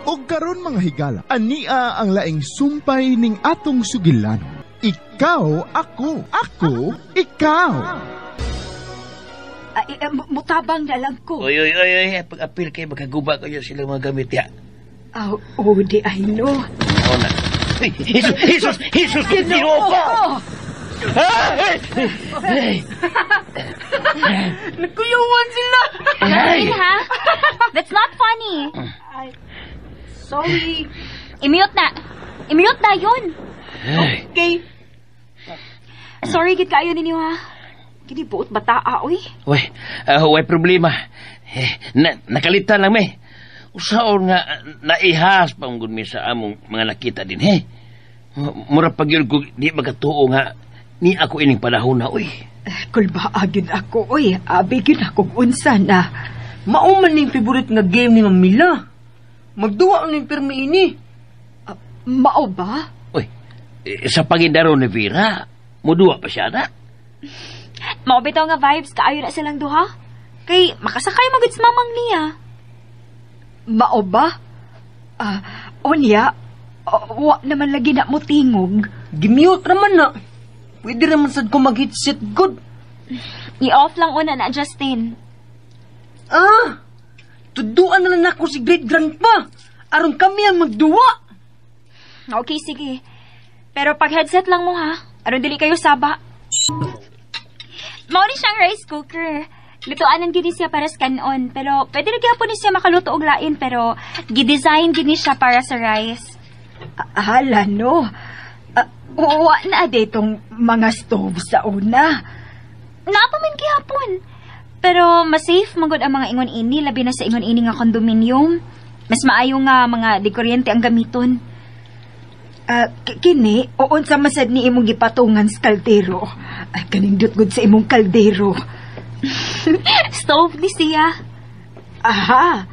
Og karon, mga higala, ania ang laing sumpay ning atong sugilanon. Ikaw ako, ako ikaw. Ay, mutabang na lang ko. Oy, oy, oy, oy, pag-apil kay makaguba kayo sila mga gamit ya. Aw, oh, di ay no. Ako na. Ay, Jesus, Jesus, Jesus, Ginoo ko! Ay! Ay! Nagkuyawan sila. Ay! Ha? That's not funny. Sorry. I-mute na. I-mute na yun. Ay! Okay. Sorry, gid kayo ninyo ha. Kini buot bataa, oy. Uy, way problema. Eh, nakalitan lang mi. Usaon nga naihas pa gud mi sa among mga nakita din, he. Mura pag yun ko di magkatuo nga ni ako ining panahon na, uy. Kulbaa gyud ako, oy. Abi gyud ako unsa na. Mao man ning favorite nga game ni Mamila. Magduwa ning pirmi ini. Mao ba? Uy, eh, sa pagindaro ni Vera, muduwa pa siya na. Mao bitaw nga vibes kaayo na silang duha. Kay makasakay magud sa mamang niya. Mao ba? Ah, unya, wa naman lagi na mo tingog. Gimute raman na. Pwede raman sad ko mag-headset good. I-off lang una na, Justin. Ah! Tuduan na lang nako si great grandpa. Aron kami ang magduwa. Okay, sige. Pero pag headset lang mo ha. Aron dili kayo saba. Mao ni siyang rice cooker. Lutuanan gini siya para sa kanon, pero pwede ra gyapon ni siya makaluto og lain, pero gi-design gini siya para sa rice. Hala no. Ah, wa na ditong mga stove sa una. Naa pa man gihapon. Pero mas safe man gud ang mga ingon ini, labi na sa ingon ini nga condominium. Mas maayo nga mga di kuryente ang gamiton. Ah, kini, o unsa man sad ni imong gipatungan sa kaldero? Ay, kanindot gud sa imong kaldero. Stove ni siya. Aha.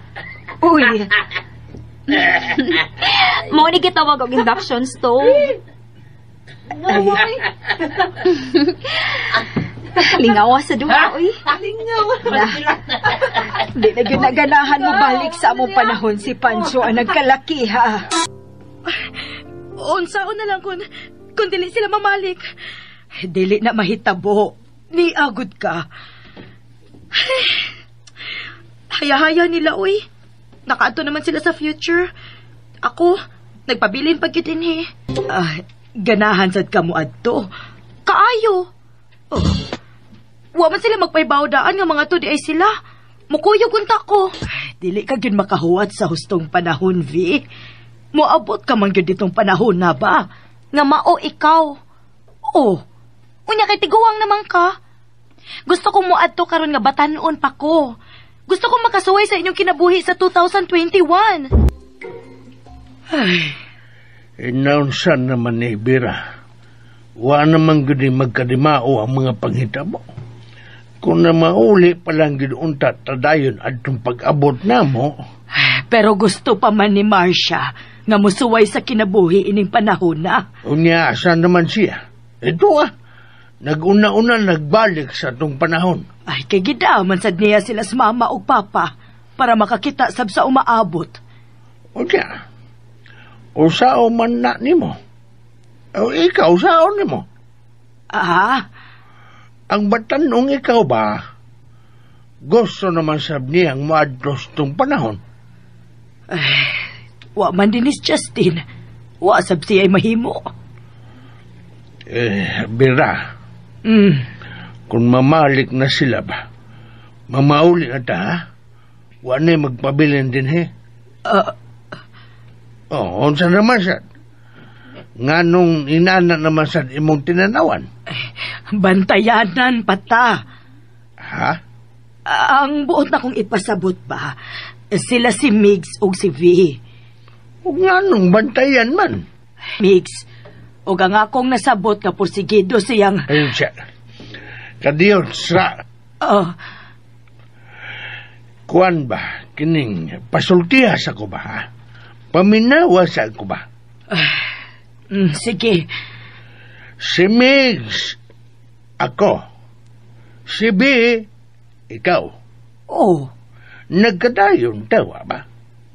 Uy, Mao ni gitawag og induction stove. Ay, Lingawa sa duha, uy. Na, di na gyud naganahan mo balik sa among panahon si Pancho ang nagkalaki ha. Unsaon na lang kung dili sila mamalik. Dili na mahitabo. Niagod ka. Haya-haya nila, uy. Nakaadto naman sila sa future. Ako, nagpabilin pag gyud dinhi. Ah, ganahan sad ka mo adto. Kaayo. Oh. Wa man sila magpaybaw daan nga mga to di ay sila. Mukuyog unta ko. Ay, dili ka gyud makahuwat sa hustong panahon, Vi. Moabot ka man gyud ditong panahon na ba? Nga mao ikaw. Oh, Unya kay tiguang naman ka. Gusto kong moadto karon nga batan-on pa ko. Gusto kong makasuway sa inyong kinabuhi sa 2021. Ay, Inaunsan naman ni Bira. Wa naman gud ni magkadimao ang mga panghitabo. Kung na mauli pa lang gud unta tadayon adtong pag-abot namo. Pero gusto pa man ni Marcia nga musuway sa kinabuhi ining panahon na. Unya, asa naman siya? Ito ah, nag-una-una nagbalik sa atong panahon. Ay, kay gidaman sad niya sila sa mama ug papa para makakita sab sa umaabot. Unya, usao man na nimo. O ikaw, sao nimo? Ah, Ang batanong ikaw ba, gusto naman sab niyang moadtos tong panahon. Ay, wa man din ni Justin. Wa sab siya mahimo. Eh, Bira, kung mamalik na sila ba, mamauli na ta, ha? Wa na magpabilin din, he? Oh, unsa naman sad? Nga nung inana naman sad imong tinanawan? Bantayanan pata. Ha? Ang buot na kong ipasabot ba, sila si Migs ug si V. Ug nga nung bantayan man? Migs, ug ang akong nasabot nga porsigido siyang. Ayun siya. Kadiyon sa. Oh. Kuan ba, kining pasultiha sa ko ba, ha? Paminawa sa ko ba? Sige. Si Migs, ako. Si B, ikaw. Oh. Nagkadayon tawa ba?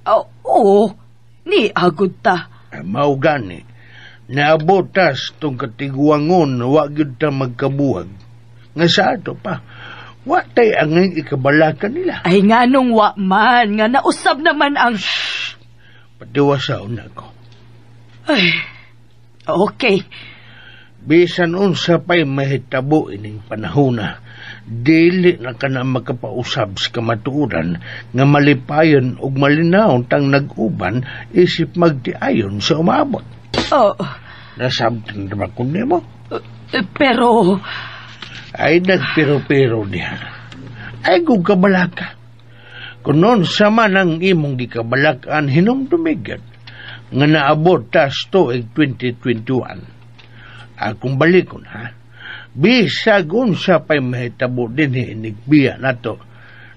Oh, oo. Ni agud ta. Mao gani. Naabot tas tong katiguangon wa gyud ta magkabuhag. Nga sa ato pa, wa tay angay ikabalaka nila. Ay nganong wa man, nga nausab naman ang... Patiwasaw na ko. Ay, okay. Bisan unsa pa'y mahitabo ining panahona, dili na ka na makapausab sa kamatuoran nga malipayon og malinawon tang nag-uban isip magtiayon sa umaabot. Oh, Nasabtan na ba ko nimo? Pero... Ay nagpiro-piro niya. Ay kung kabalaka. Kung noon sama ng imong gikabalakan hinumdumigan nga naabot tas tuig 2021. Akong balikon ha. Bisag unsa pa'y mahitabo dinhi inigbiya nato,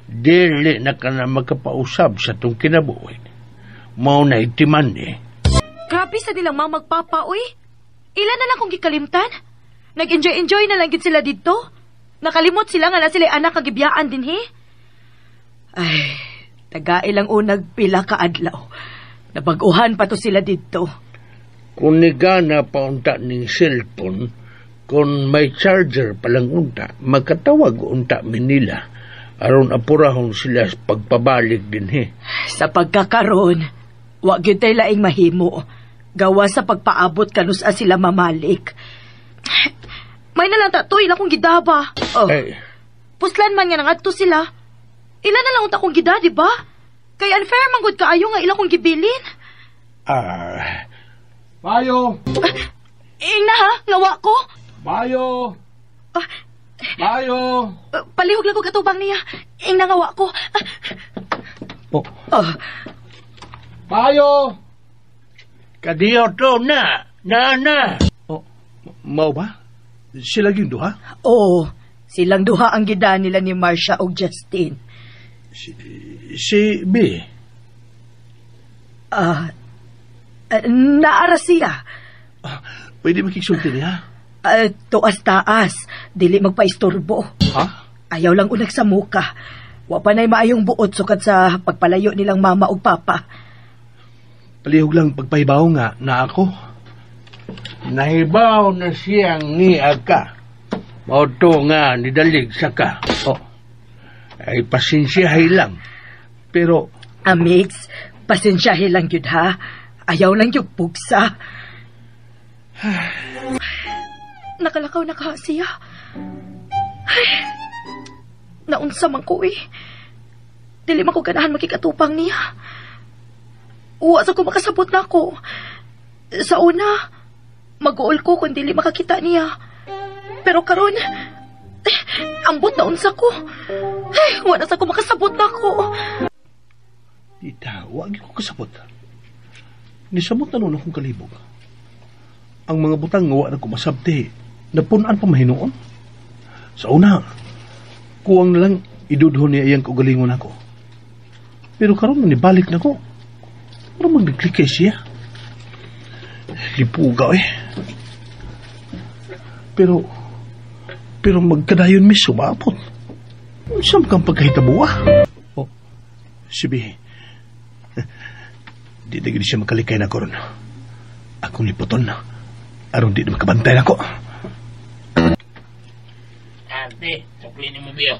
dili na ka na makapausab sa tong kinabuhi. Mao na itiman eh. Grabe sa nilang mga magpapa, uy. Ilan na lang kong gikalimtan? Nag-enjoy-enjoy na lang gid sila dito. Nakalimot sila nga na sila anak ang gibiyaan din, he. Ay, taga ilang unag pila ka adlaw. Nabaguhan pa to sila dito. Kung nigana pa unta ning cellphone, kung may charger palang unta, makatawag unta Manila. Aron apurahon sila sa pagpabalik din he. Sa pagkakaroon, wa gyud tay laing mahimo. Gawa sa pagpaabot kanusa sila mamalik. May na lang ta to, ila kong gidaba. Oh. Ay, Puslan man nga nangadto sila. Ila na lang unta kong gida, di ba? Kay unfair man gud kaayo nga ila kong gibilin. Ah, Mayo! Ing na ha, ngawa ko. Mayo! Ah, Mayo! Palihog lang ko katubang niya. Ing na ngawa ko. Ah, Oh. oh, Mayo! Kadiyo to na, na na. Oh, mao ba? Sila yung duha? Oo, silang duha ang gida nila ni Marcia ug Justin. Si B. Ah, naara siya. Ah, pwede makiksulti niya? Tuas taas, dili magpaistorbo. Ha? Ayaw lang unag sa muka. Wa pa na'y maayong buot sukad sa pagpalayo nilang mama ug papa. Palihog lang pagpahibaw nga na ako. Nahibaw na siyang niya ka. Mao to nga nidalig sa ka. Oh, Ay pasensyahay lang. Pero Amix, pasensyahe lang yun ha. Ayaw lang yung pugsa. Nakalakaw na ka siya. Ay, naunsa man ko eh. Dili man ko ganahan makikatupang niya. Uwa sa ko makasabot na ako. Sa una, mag-uol ko kung dili makakita niya. Pero karon, eh, ambot na unsa ko. Ay, wala sa ko makasabot na ako. Tita, wag ko kasabot. Nisamot na noon akong kalibog. Ang mga butang nga wa na kumasabti, napunan pa mahinuon. Sa una, kuwang na lang idudhon niya iyang kaugalingon ako. Pero karon nibalik na ko. Pero magdiklikay siya. Lipugaw eh. Pero magkadayon mi sumapot. Saan kang pagkahitabuwa? Oh, sibi. Di na gid siya makalikay na karon. Akong liputon na. Aron di na makabantay na ko. Ate, sukli ni mo biyo.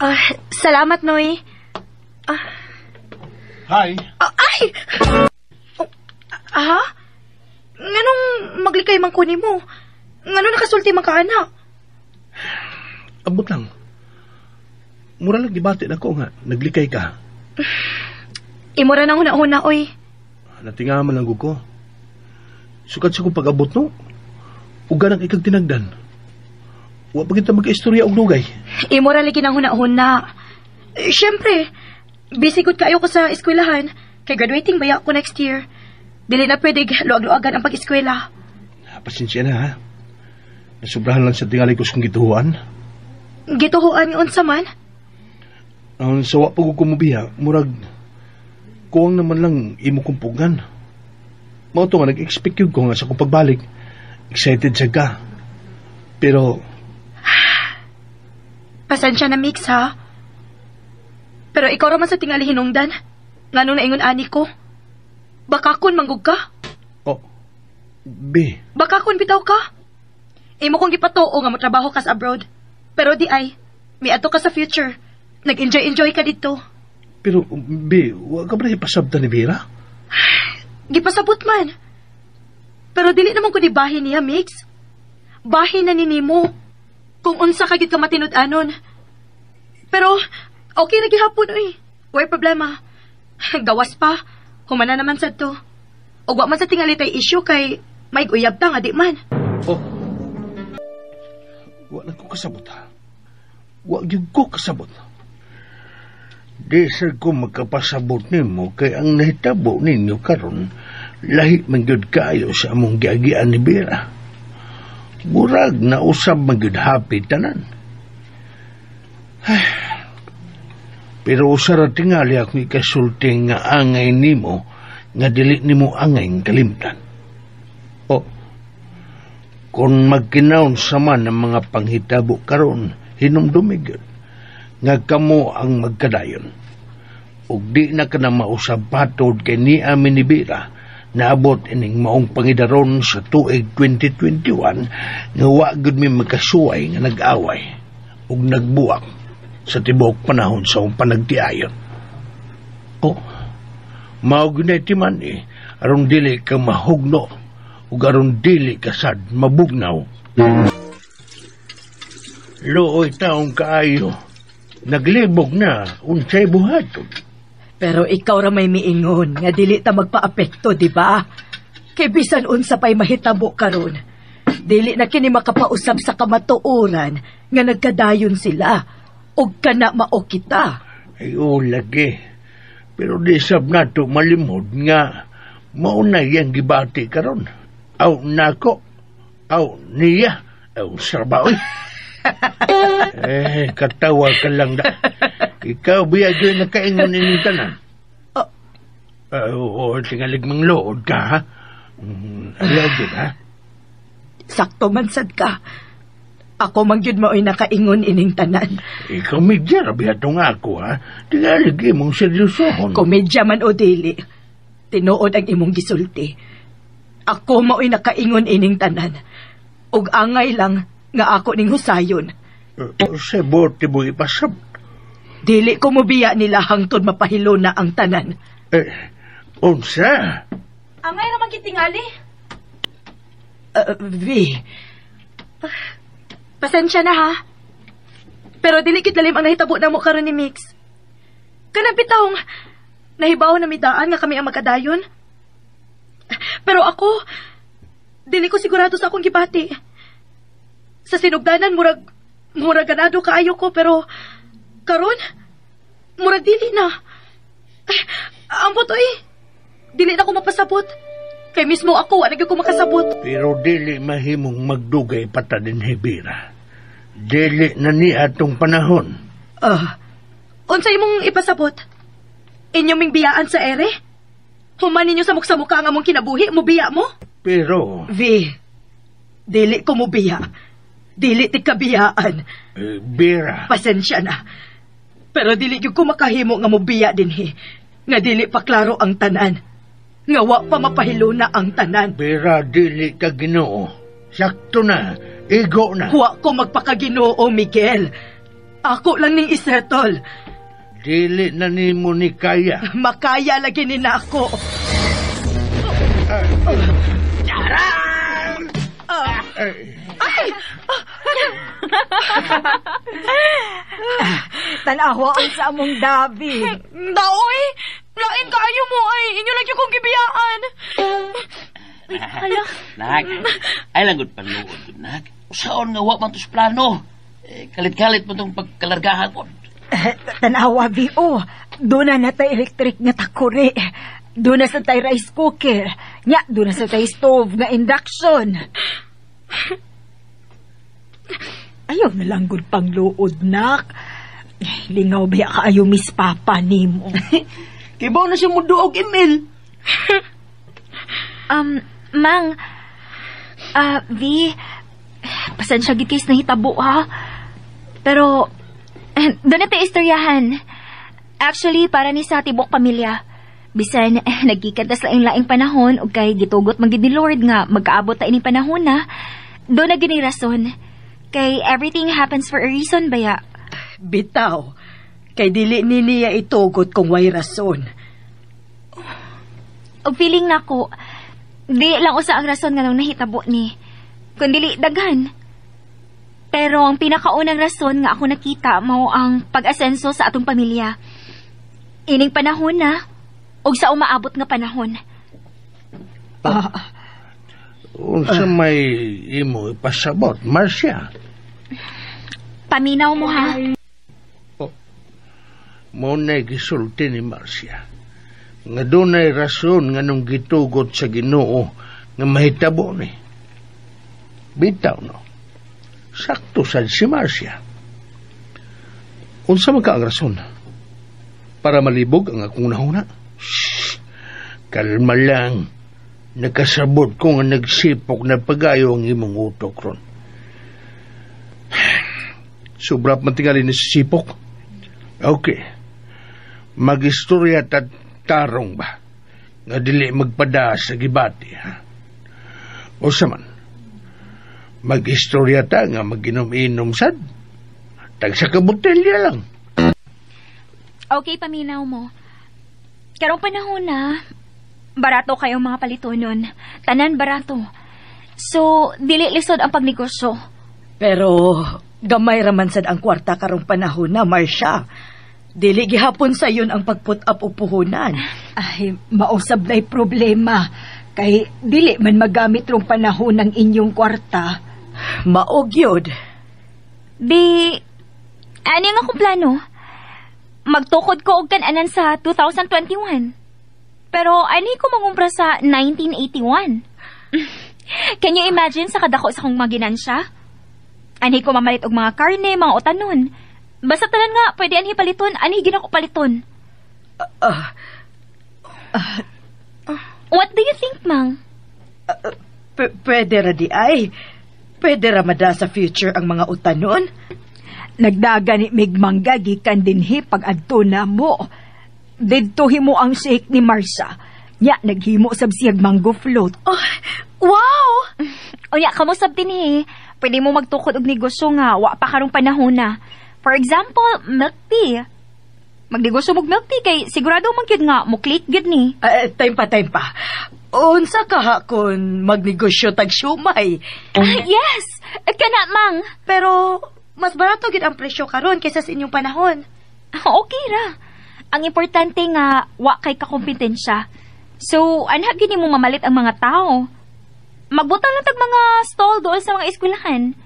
Ah, salamat, Noy. Hi. Ah, ay! Oh, ah? Nganong maglikay man ko nimo? Ngano nakasulti man ka, anak? Abot lang. Mura lang gibati na ko nga. Naglikay ka. Imura nang huna-huna, oy. Natinga man lang ko. Sukat sa kong pag-abot, no? Uga nang ikag tinagdan. Wa pa kita magka-istorya og dugay. Imura lagi nang huna-huna. Eh, siyempre, busy gud kaayo ko sa eskwelahan. Kay graduating baya ko next year. Dili na pwede luag-luagan ang pag-eskwela. Pasensya na, ha? Nasubrahan lang sa tingali ko sa kong gituhuan. Gituhuan nga unsa man? Ang sa wa pa ko kumubiya, murag kuwang naman lang imo kong pugan. Mao to nga nag-expect yun ko nga sa kong pagbalik. Excited siya ka. Pero Pasensya na, Mix, ha? Pero ikaw raman sa tingali hinungdan. Ngano na ingon ani ko? Baka kun manggug ka. Oh, B. Baka kun bitaw ka. Imo kong gipatuo nga motrabaho ka sa abroad. Pero di ay, miadto ka sa future. Nag-enjoy-enjoy ka dito. Pero, B, wa ka ba ipasabta ni Vera? Gipasabot man. Pero dili naman ko ni bahin niya, Mix. Bahin na ni nimo. Kung unsa ka gid ka matinud-anon. Pero, okay na gihapon, uy. Way problema. Gawas pa. Humana naman sad to. Ug wa man sa tingali tay issue kay may uyab ta nga di man. Oh. Wa na ko kasabot, ha. Wa gyud ko kasabot. Di sad ko makapasabot nimo kay ang nahitabo ninyo karon lahi man gyud kaayo sa among giagian ni Vera. Murag na usab man gyud happy tanan. Ay, pero usa ra tingali akong ikasulti nga angay nimo nga dili nimo angay kalimtan. Oh, kung magkinaon sa man ang mga panghitabo karon, hinumdumi gyud nga kamo ang magkadayon. Ug di na ka na mausab patod kay ni amin ni Bira naabot ining maong pangidaron sa tuig 2021 nga wa gyud mi makasuway nga nag-away ug nagbuwak sa tibuok panahon sa among panagtiayon. Oh, mao gyud na timan aron dili ka mahugno ug aron dili ka sad mabugnaw. Luoy taong kaayo. Naglibog na unsay buhaton. Pero ikaw ra may miingon nga dili ta magpaapekto, di ba? Kay bisan unsa pa'y mahitabo karon. Dili na kini makapausab sa kamatuoran nga nagkadayon sila ug kana mao kita. Ay, oo, lagi. Pero di sab nato malimod nga mao na iyang gibati karon. Aw nako, aw niya, aw sarba, oy. Eh, katawa ka lang da. Ikaw, biya gyud nakaingon ining tanan. Oh. Oo, tingalig mang lood ka, ha? Ayaw gyud, ha? Sakto man sad ka. Ako man gyud mao'y nakaingon ining tanan. Ikaw, medya ra biya tong ako, ha? Tingalig imong seryosohon. Komedya man o dili, tinuod ang imong gisulti. Ako mao'y nakaingon ining tanan. Ug angay lang nga ako ning husayon. Sa bote mo ipasab. Dili ko mobiya nila hangtod mapahilo na ang tanan. Eh, unsa? Angay ra man gitingali. V, Pasensya na ha. Pero dili gid lalim ang nahitabo namo karon ni Mix. Kanang bitawng nahibaw na midaan nga kami ang magkadayon. Pero ako, dili ko sigurado sa akong gibati. Sa sinugdanan, murag ganado kaayo ko, pero karon, murag dili na. Ay, ambot oy, dili na ko mapasabot. Kay mismo ako, wala gyud ko makasabot. Pero dili mahimong magdugay pa ta din, Bira. Dili na ni atong panahon. Unsa imong ipasabot? Inyo ming biyaan sa ere? Human ninyo sa muksa-muka ang among kinabuhi, mubiya mo? Pero, V, dili ko mobiya. Dili ti kabiyaan. Bira, Pasensya na. Pero dili gyud ko makahimo nga mobiya dinhi. Nga dili pa klaro ang tanan. Nga wa pa mapahiluna ang tanan. Bira, dili ka Ginoo. Sakto na, igo na. Wa ko magpakaginoo, Miguel. Ako lang ning isettle. Dili na nimo ni kaya. Makaya lagi ni nako. Ay, Tanawa ang sa among dabi. Daoy! Lain kaayo mo ay inyo lagi kong gibiyaan. Hala. Nak, ay lang gud panuod gud, nak. Usaon nga wa man tos plano. Eh, kalit-kalit mo tong pagkalargahan ko. Tanawa, B.O. Doon na natay electric nga takuri. Doon na sa tay rice cooker. Nya, doon na sa tay stove nga induction. Ayaw na lang gud pangluod, nak. Lingaw biya kaayo miss papa nimo. Kibaw na siya mo duog, Emil. Mang, V, pasensya gid kay sa nahitabo ha. Pero, doon na tayo istoryahan. Actually, para ni sa tibok pamilya. Bisan naggikan tas laing-laing panahon ug kay gitugot man gid ni Lord nga magkaabot ta ining panahon na. Do na gini rason. Kay everything happens for a reason baya. Bitaw. Kay dili ni niya itugot kung way rason. Og feeling nako, di lang usa ang rason nga nung nahitabo ni. Kun dili daghan. Pero ang pinakaunang rason nga ako nakita mao ang pag-asenso sa atong pamilya. Ining panahon na og sa umaabot nga panahon. Unsa may imo ipasabot, Marcia? Paminaw mo ha. Mao na gisulti ni Marcia nga dunay rason nga nung gitugot sa Ginoo nga mahitabo ni. Bitaw no. Sakto sad si Marcia. Unsa man ka ang rason? Para malibog ang akong nahuna? Shh! Kalma lang. Nakasabot ko nga nagsipok na pagayo ang imong utok ron. Sobra man tingali ni sipok. Okay. Magistorya ta tarong ba? Nga dili magpada sa gibati, ha? O sa man, magistorya ta nga maginom-inom sad. Tag sa kabotelya lang. Okay, paminaw mo. Karong panahon na, barato kayong mga palitonon. Tanan barato. So, dili lisod ang pagnegosyo. Pero gamay raman sad ang kwarta karong panahon na, Marcia. Dili gihapon sayon ang pag-put up og puhunan. Ay, mausab na'y problema. Kay dili man magamit rong panahon ng inyong kwarta. Maog yun. Di, ano nga akong plano? Magtukod ko og kan-anan sa 2021. Pero ani ko mangumpra sa 1981. Can you imagine sa kadako sa kong maginansya? Ani ko mamalit og mga karne, mga utanon. Basta tanan nga, pwede anhi paliton, anhi ginako paliton. What do you think, Mang? Pwede ra di ay. Pwede ra mada sa future ang mga utanon. Nagdaga ni migmangga gikan dinhi pag adto na mo. Didto himo ang shake ni Marcia. Nya naghimo sab siyag mango float. Oh, wow! Unya, kamo sab dinhi. Pwede mo magtukod og negosyo nga wa pa karong panahon na. For example, milk tea. Magnegosyo mog milk tea kay sigurado man gyud nga mo click gyud ni. Time pa. Unsa ka ha kung magnegosyo tag siomay? Yes, kana Mang. Pero mas barato gid ang presyo karon kaysa sa inyong panahon. Okay ra. Ang importante nga wa kay kakompetensya. So, anha gyud nimo mamalit ang mga tao. Magbutang lang tag mga stall doon sa mga eskwelahan.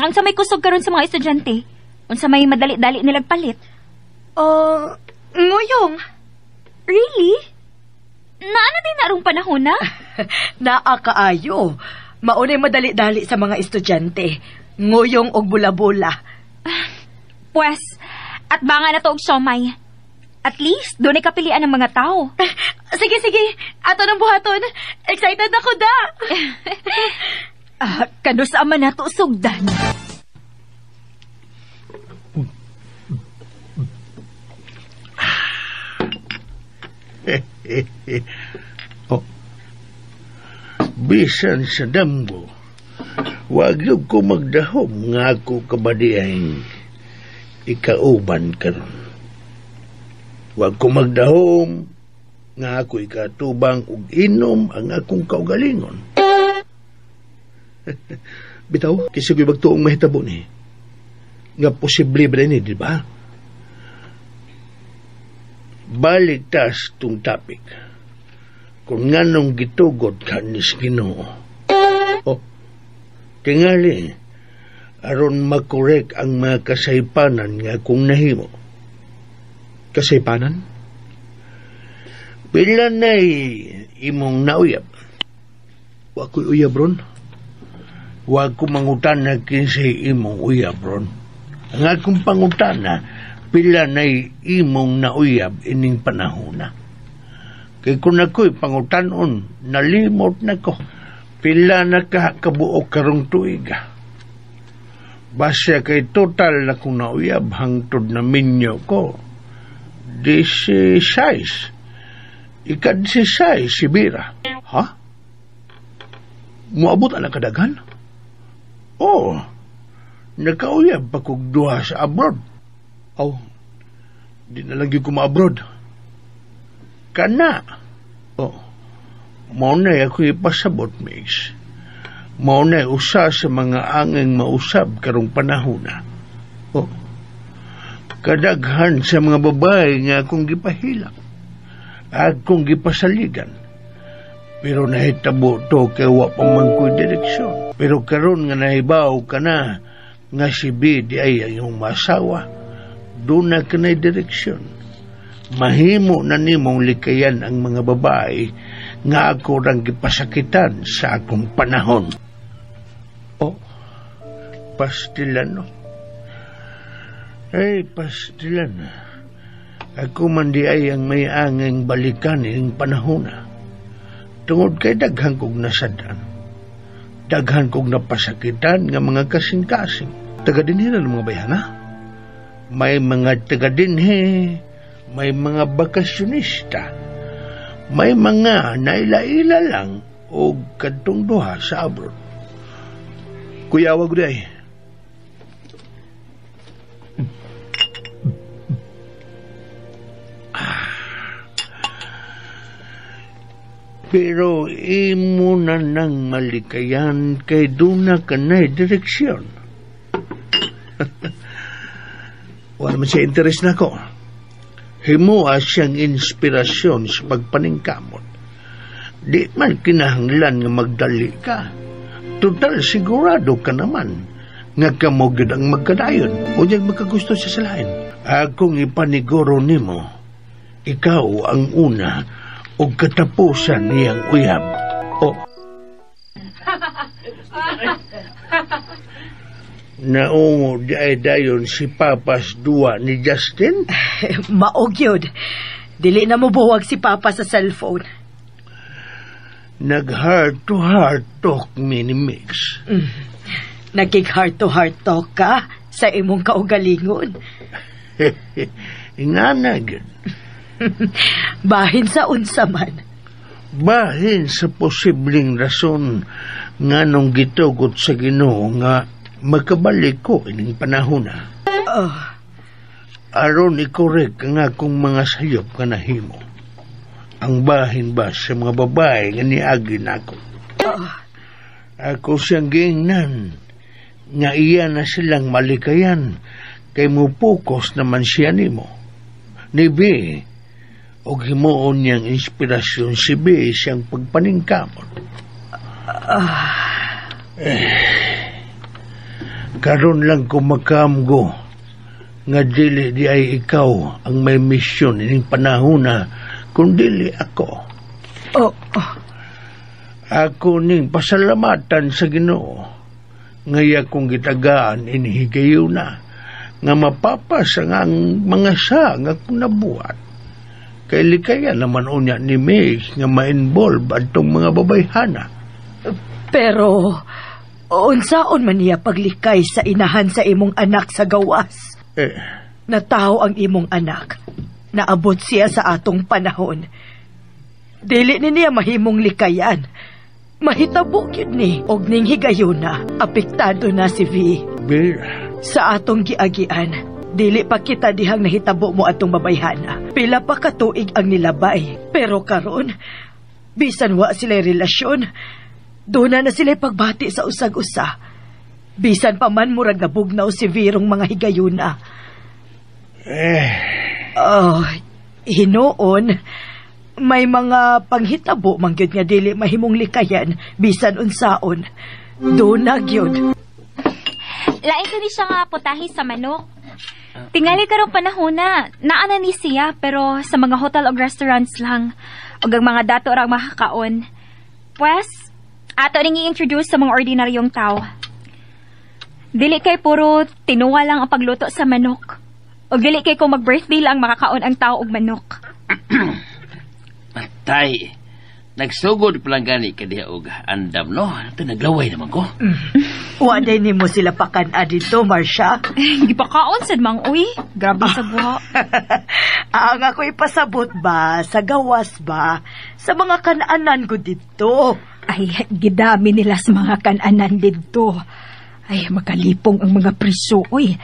Unsa may kusog karon sa mga estudyante? Unsa may madali-dali nilag palit? Nguyong. Really? Naano din narong panahon na? Naa kaayo. Maunay madali-dali sa mga estudyante. Nguyong og bula-bula. Pues, at banga na to og siomay. At least, doon ay kapilian ng mga tao. Sige, sige. Ato ng buhaton. Excited ako da. Kano sa ama na to sugdan? Oh. Bisan sa damgo, wag yun ko magdahom nga ako kabadiyang ikauban karon. Wag ko magdahom nga ako ikatubang ug inom ang akong kaugalingon. Bitaw, kisig magtuong mahitabo ni. Nga posible ba ni, di ba? Balik tas tung topic. Kung nganong gitugot ka nis Ginoo. Oh, tingali, aron makorek ang mga kasaypanan nga kung nahimo. Kasaypanan? Pila na'y imong nauyab? Wa ko'y uyab ron. Wa ko mangutana kinsay imong uyab ron. Ang akong pangutana, pila na'y imong nauyab ining panahona. Kay kung ako'y pangutanon, nalimot na ko. Pila na ka kabuok karong tuiga. Basya kay total na kong nauyab hangtod na minyo ko. 16. Ika-16 si Bira. Ha? Muabot ang kadaghan? Oo. Nakauyab pa kog duha sa abroad. Aw, di na lang gyud ko ma-abroad. Kana. Oh, Mao na ako ipasabot, Mix. Mao na usa sa mga angeng mausab karong panahona. Oh, Kadaghan sa mga babae nga akong gipahilak. Akong gipasaligan. Pero nahitabo to kay wa pa man ko'y direksyon. Pero karon nga nahibaw ka na nga si B di ay ang iyong masawa, doon na ka na'y direksyon. Mahimo na nimong likayan ang mga babae nga ako rang gipasakitan sa akong panahon. Oh, pastilan no. Ay, pastilan. Ako man di ay ang may angeng balikan ining panahon na. Tungod kay daghan kog nasadan. Daghan kog napasakitan nga mga kasing-kasing. Taga dinhi na ng mga bayhana? May mga taga dinhi, may mga bakasyonista, may mga naila-ila lang o kadtong duha sa abroad. Kuya, wag di ay. Pero imo na nang malikayan kay duna ka na'y direksyon. Wala man siya interest na ako. Himoa siyang inspirasyon sa pagpaningkamot. Di man kinahanglan nga magdali ka. Total sigurado ka naman nga kamo gyud ang magkadayon. Unyag magkagusto siya sa lain. Akong ipaniguro nimo, ikaw ang una og katapusan niyang uyab. Oh. Naungo di ay dayon si Papas duwa ni Justin? Maog yun. Dili na mo buwag si Papa sa cellphone. Nag heart to heart talk mi ni Mix. Nagig heart to heart talk ka sa imong kaugalingon. Ingana gyud. Bahin sa unsa man. Bahin sa posibleng rason nga nung gitugot sa Ginoo nga makabalik ko ining panahon na. Oh. Aron i-correct ang akong mga sayop nga nahimo. Ang bahin ba sa mga babae nga niagi nako. Oh. Ako siyang giingnan nga iya na silang malikayan kay mo focus naman siya nimo. Ni B, og himuon niyang inspirasyon si B siyang pagpaningkamot. Karon lang ko makamgo nga dili di ay ikaw ang may misyon ining panahon na kung dili ako. Oh, oh. Ako ning pasalamatan sa Ginoo ngaya kong gitagaan inihigayo na nga mapapas ang mga sa nga akong nabuhat. Kay likaya naman unya ni Meg nga ma-involve atong mga babayhana. Pero unsaon man niya paglikay sa inahan sa imong anak sa gawas? Eh. Natawo ang imong anak. Naabot siya sa atong panahon. Dili ni niya mahimong likayan. Mahitabo gyud ni og ning higayuna, apektado na si V. Vera. Sa atong giagian, dili pa kita dihang nahitabo mo atong babayhana. Pila pa katuig ang nilabay. Pero karon, bisan wa sila relasyon, doon na sila pagbati sa usag-usa. Bisan pa man murag nabugnaw si Virong mga higayuna. Eh. Oh, hinuon, may mga panghitabo man gyud nga dili mahimong likayan bisan unsaon. Doon na gyud. Lain kani siya nga putahe sa manok. Tingali karong panahon na, naa na ni siya pero sa mga hotel o restaurants lang. Og ang mga dato ra ang makakaon. Pues, ato ring i-introduce sa mga ordinaryong tao. Dili kay puro tinuwa lang ang pagluto sa manok. Og dili kay kung mag-birthday lang makakaon ang tao og manok. Patay. Nagsugod pa lang gani ka diha og andam, no? Ito, naglaway naman ko. Wa day nimo sila pakan-a dito, Marcia. Gipakaon sad mang uy. Grabe sa buha. Ang ako ipasabot ba, sa gawas ba, sa mga kananan ko dito. Ay, gidami nila sa mga kananan dito. Ay, makalipong ang mga priso, oy.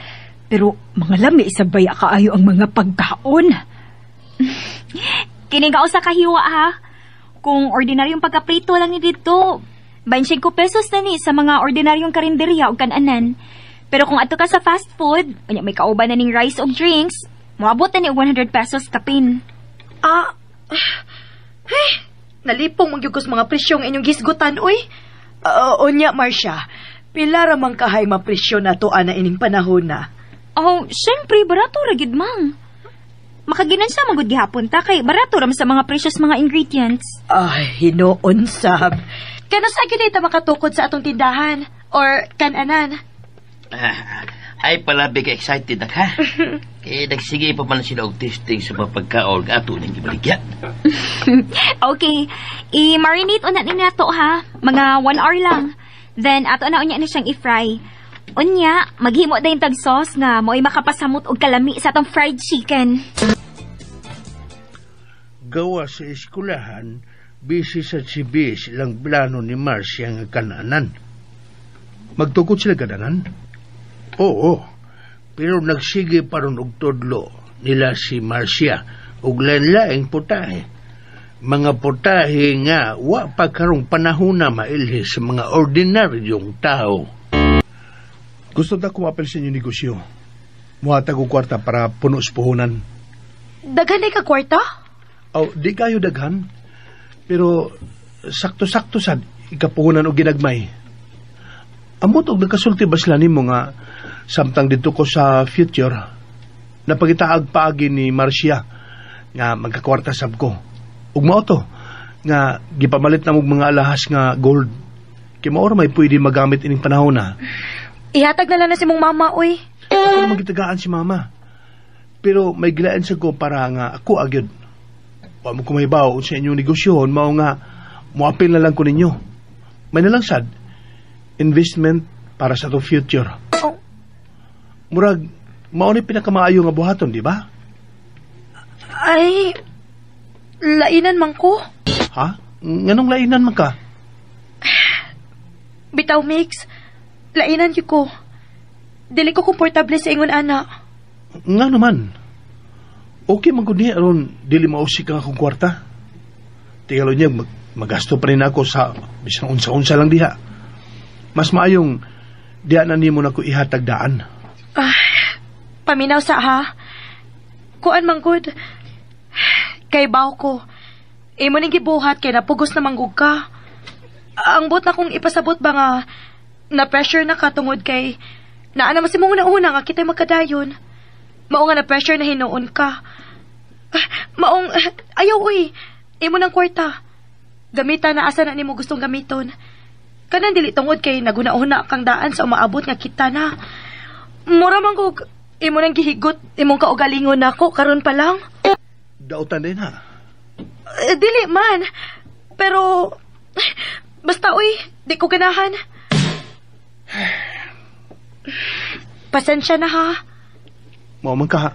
Pero mga lami sa baya kaayo ang mga pagkaon. Kining ka sa kahiwa ha. Kung ordinaryong pagkaprito lang ni dito, 25 pesos na ni sa mga ordinaryong karinderya o kananan. Pero kung ato ka sa fast food, unya may kauban na ning rice o drinks, moabot na ni og 100 pesos kapin. Ah, hey, nalipong magyugos mga presyong inyong gisgutan, uy. Unya, Marcia, pila ra man kahay mapresyo na to ana ining panahon na. Oh, syempre, barato ra gyud mang. Makaginansya man gud gihapon ta kay barato ra man sa mga precious mga ingredients. Ay, hinuon sab. Kano sa gyud ta makatukod sa atong tindahan or kananan? Ah, ay palabi ka excited na ka. Kaya nagsige pa man sila og testing sa mga pagkaon nga ato ning gibaligya. Okay, i-marinate una ni nato ha. Mga 1 hour lang. Then ato na unya ni siyang i-fry. Unya, maghimo dayon tag sauce nga mo'y makapasamot og kalami sa atong fried chicken. Gawa sa eskwelahan, busy sa CBS ilang plano ni Marcia nga kananan. Magtukod sila kananan? Oo, pero nagsige pa ron og tudlo nila si Marcia og lain-laing putahe. Mga putahe nga wa pa karong panahon na mailhi sa mga ordinaryong tao. Gusto ta kumapil sa inyong negosyo. Muhatag og kwarta para puno sa puhunan. Daghan ka kwarta? Oh, di kayo daghan. Pero sakto-sakto sad ikapuhunan og ginagmay. Amot og nakasulti ba sila nimo nga samtang dito ko sa future napagitaag paagi ni Marcia nga magkakwarta sab ko. Ug mao to nga gipamalit na mog mga alahas nga gold. Kay mao ra may pwede magamit ining panahon na. Ihatag na lang na si mong mama, uy. Ako na magitagaan si mama. Pero may gilain sa ko para nga ako agyod. Wa mo kumahibaw sa inyong negosyohon, mao nga moapil na lang ko ninyo. May nalang sad, investment para sa atong future. Oh. Murag, mao ni pinakamaayo nga buhaton, di ba? Ay, lainan man ko. Ha? Nganong lainan man ka? Bitaw, Mix. Lainan gyud ko. Dili ko komportable sa ingon ana. Nga naman. Okay man gud niya aron dili mausik ang akong kwarta. Tigalo niya magasto pa rin ako sa bisan unsa-unsa lang diha. Mas maayong diha na nimo na ko ihatag daan. Ah, paminaw sa ha. Kuan man gud. Kay baw ko. Imo ning gibuhat kay napugos na manggug ka. Ang but na kong ipasabot ba nga na pressure na ka tungod kay naa naman si mong una nga kita'y magkadayon. Mao nga na pressure na hinuon ka. Maong ayaw uy. Imo ng kwarta. Gamita na asa na nimo gustong gamiton. Kanan dili tungod kay naguna-una kang daan sa umaabot nga kita na. Mura man kog imo nang gihigot imong kaugalingon nako karon pa lang. Dautan din ha. Dili man. Pero basta uy, di ko ganahan. Pasensya na ha. Mao man ka.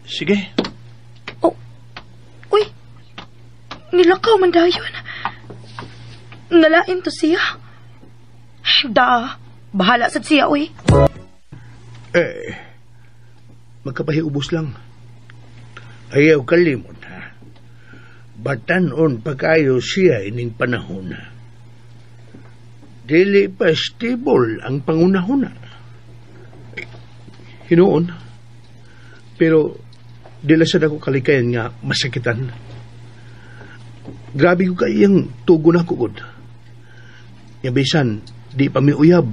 Sige. Oh. Uy. Nilakaw man dayon. Nalain to siya. Da, bahala sad siya uy. Eh, Magkapahiubos lang. Ayaw kalimot ha. Batanon pa kayo siya ining panahon na. Dili pa stable ang pangunahuna. Hinuon. Pero dili sad ako kalikayan nga masakitan. Grabe ko kay iyang tugo na ko gud. Nga bisan di pa mi uyab.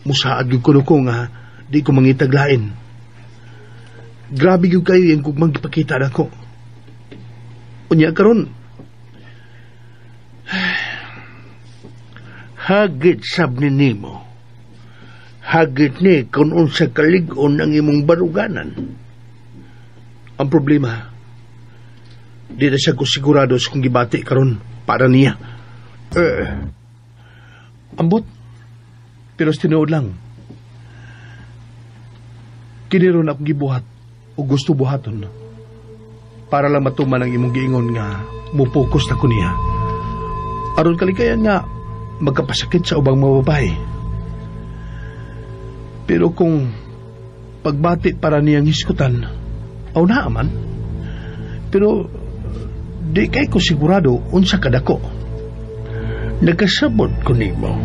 Musaad gyud kuno ko nga di ko mangitag lain. Grabe gyud kayo iyang gugmang gipakita nako. Unya karon Hagit sab ni nimo. Hagit ni kung unsa kalig-on ang imong baruganan. Ang problema, di na siya ko sigurado sa kung gibati karon para niya. Ambot, pero tinuod lang. Kini ron akong gibuhat o gusto buhaton para lang matuman ang imong giingon nga mo-focus na ko niya. Aron kalikayan nga magkapasakit sa ubang mga babae. Pero kung pagbati para niyang hisgutan, aw naa man. Pero di kay ko sigurado unsa kadako. Nakasabot ko nimo.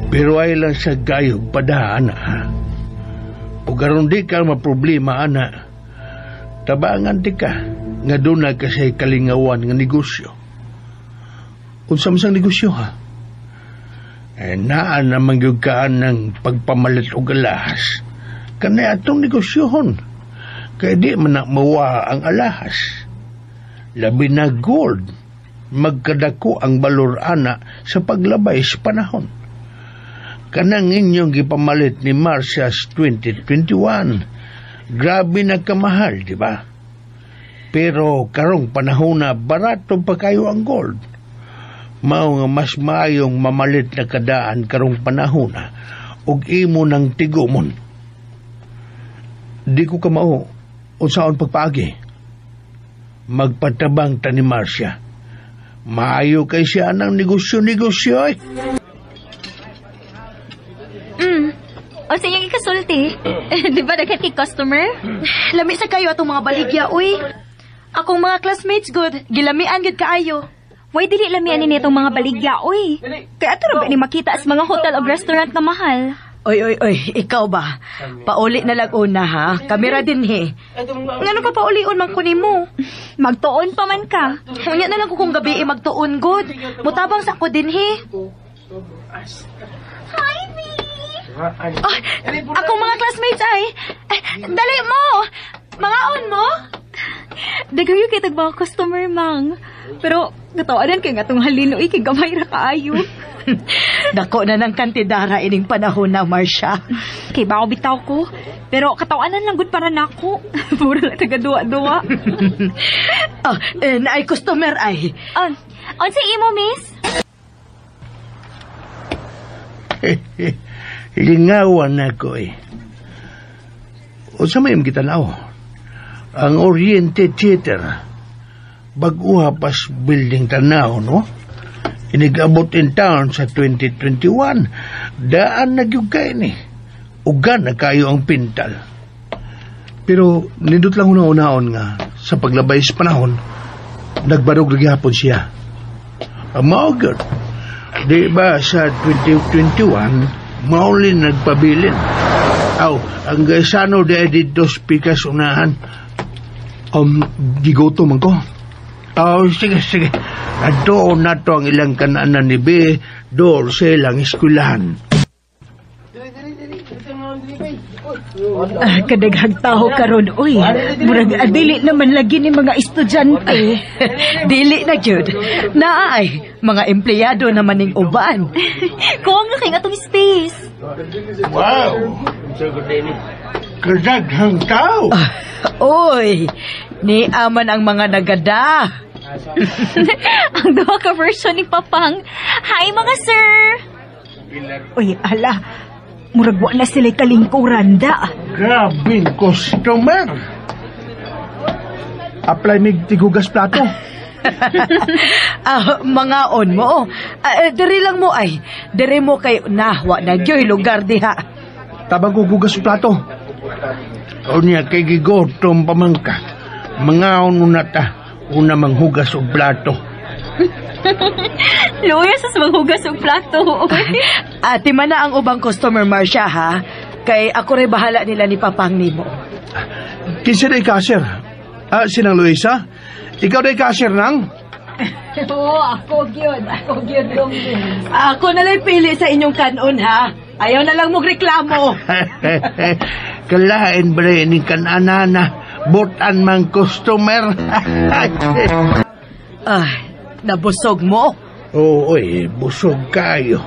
Pero ay lang sa gayog pada, ana, ha? Ug aron di ka maproblema, ana, tabangan ti ka nga duna ka sa kalingawan nga negosyo. Unsa man sang negosyo, ha? Eh, naa naman gyud ka ng pagpamalit og alahas. Kanay atong negosyohon. Kay di man na mawa ang alahas. Labi na gold. Magkadako ang balor ana sa paglabay sa panahon. Kanang inyong gipamalit ni Marcia sa 2021, grabe na kamahal, di ba? Pero karong panahon na barato pa kayo ang gold. Mao nga mas maayong mamalit na kadaan karong panahon na ug imo nang tigumon. Di ko kamao unsaon pagpaagi. Magpatabang ta ni Marcia. Maayo kay siya ng negosyo-negosyo eh. O sa iyong ikasulti. Di ba daghan kay customer? Lami sa kayo atong mga baligya, uy. Akong mga classmates good, gilamian gud kaayo. Way dili lamian ni nitong mga baligya, uy. Kaya ato ra ba ni makita sa mga hotel o restaurant na mahal? Oy, oy, oy, ikaw ba? Pauli na lang una, ha? Kamera din, he. Ngano pa paulion man ko nimo? Magtuon pa man ka. Unya na lang ko kung gabi eh, magtuon good. Mutabang sa ko din, he. Hi, V! Oh, akong mga classmates ay. Ay, dali mo! Mangaon mo? Daghan yung kay tag mga customer, mang. Pero, katawanan kay nga tong halin, uy, kay gamay ra kaayo. Dako na ng kantidara ining panahon na, Marcia. Kay bao bitaw ko. Pero katawanan lang gud para nako. Mura lang taga duwa-duwa. Oh, eh, naay customer ay. Ah, unsa imo, miss? Lingawan ako eh. Unsa may imong gitanaw? Ang Oriente Theater. Bag-uha pas building tanaw, no? Inigabot in town sa 2021. Daan na gyud kay ni. Uga na kayo ang pintal. Pero nindot lang una-unaon nga sa paglabay sa panahon, nagbarog ra gihapon siya. Mao gyud. Di ba sa 2021, mauli nagpabilin. Aw, ang gaysano di dito pikas unahan. Gigoto man ko. Oh, sige, sige. Adto na to ang ilang kananan ni B, door sa ilang eskwelahan. Ah, kadaghang tao karon uy. Murag adili naman lagi ni mga estudyante. Dili na gyud. Naay, mga empleyado naman ning uban. Kuwang na kay atong space. Wow! Kadaghang tao! Oy, ni aman ang mga nagada. Ang duha ka version ni Papang. Hi mga sir. Uy, ala. Murag wa na sila kalingkuran da. Grabing customer! Apply mig tigugas plato. Ah, mga on mo. Ah, eh, diri lang mo ay. Diri mo kay nahwa na gyoy lugar diha. Tabang ko gugas plato. O niya kay gigotom pa man ka. Mangaon una ta. Una manghugas og plato. Luya sa manghugas og plato. Ate man na ang ubang customer, Marcia, ha? Kay ako rin bahala nila ni Papang nimo. Kinsa day cashier? Ah, sinang Luisa? Ikaw day cashier nang? Oo, ako gyud. Ako gyud dong. Ako na lang pili sa inyong kanon, ha? Ayaw na lang mong reklamo. Kalain ba rin ni kananana? Butan mang customer. Ay, nabusog mo. Oo, oy, busog kayo.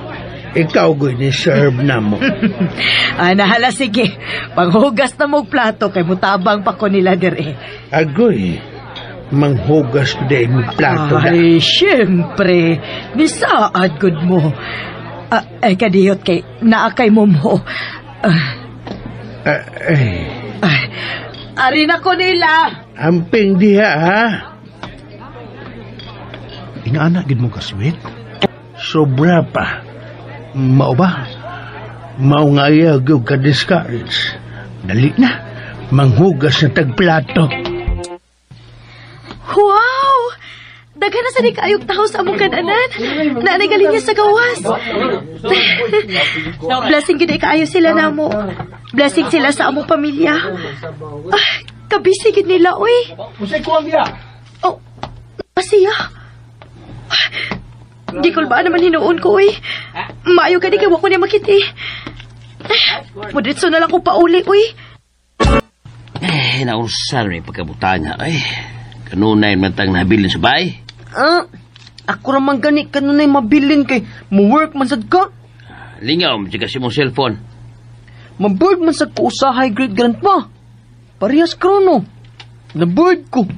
Ikaw go'y ni-serve na mo. Ah, nahala, sige. Panghugas na mong plato kay mutabang pa ko nila dire. Agoy, manghugas ko din mo plato na. Ay, syempre. Nisaad gud mo. Ah, ay, kadiyot kay naakay mo mo. Ah, Ah, ay, ay, Ari na ko nila. Amping diha, ha? Inaana gid mo ka sweet. Sobra pa. Mao ba? Mao nga iya gyud ka discourage. Dali na. Manghugas na tagplato. Wow! Daghan na sa ni kaayog taho sa among kananan. Naanay galing niya sa gawas. Blessing gid ay kaayo sila namo. Blessing sila sa among pamilya. Ah, kabisi gid nila, uy. Usay ko ang diha. Oh, siya. Gikol ba naman hinuon ko, uy. Maayo gani kay wa ko niya makiti. Mudritso na lang ko pauli, uy. Eh, naunsa na yung pagkabutanga, ay. Kanunay man tang nabilin sa bahay. Ah, ako ra man gani kanunay mabilin kay mo-work man sad ka. Lingaw, mo kasi mong cellphone. Ma-bored man sad ko usahay, great grandpa. Parehas krono. Na-bored ko.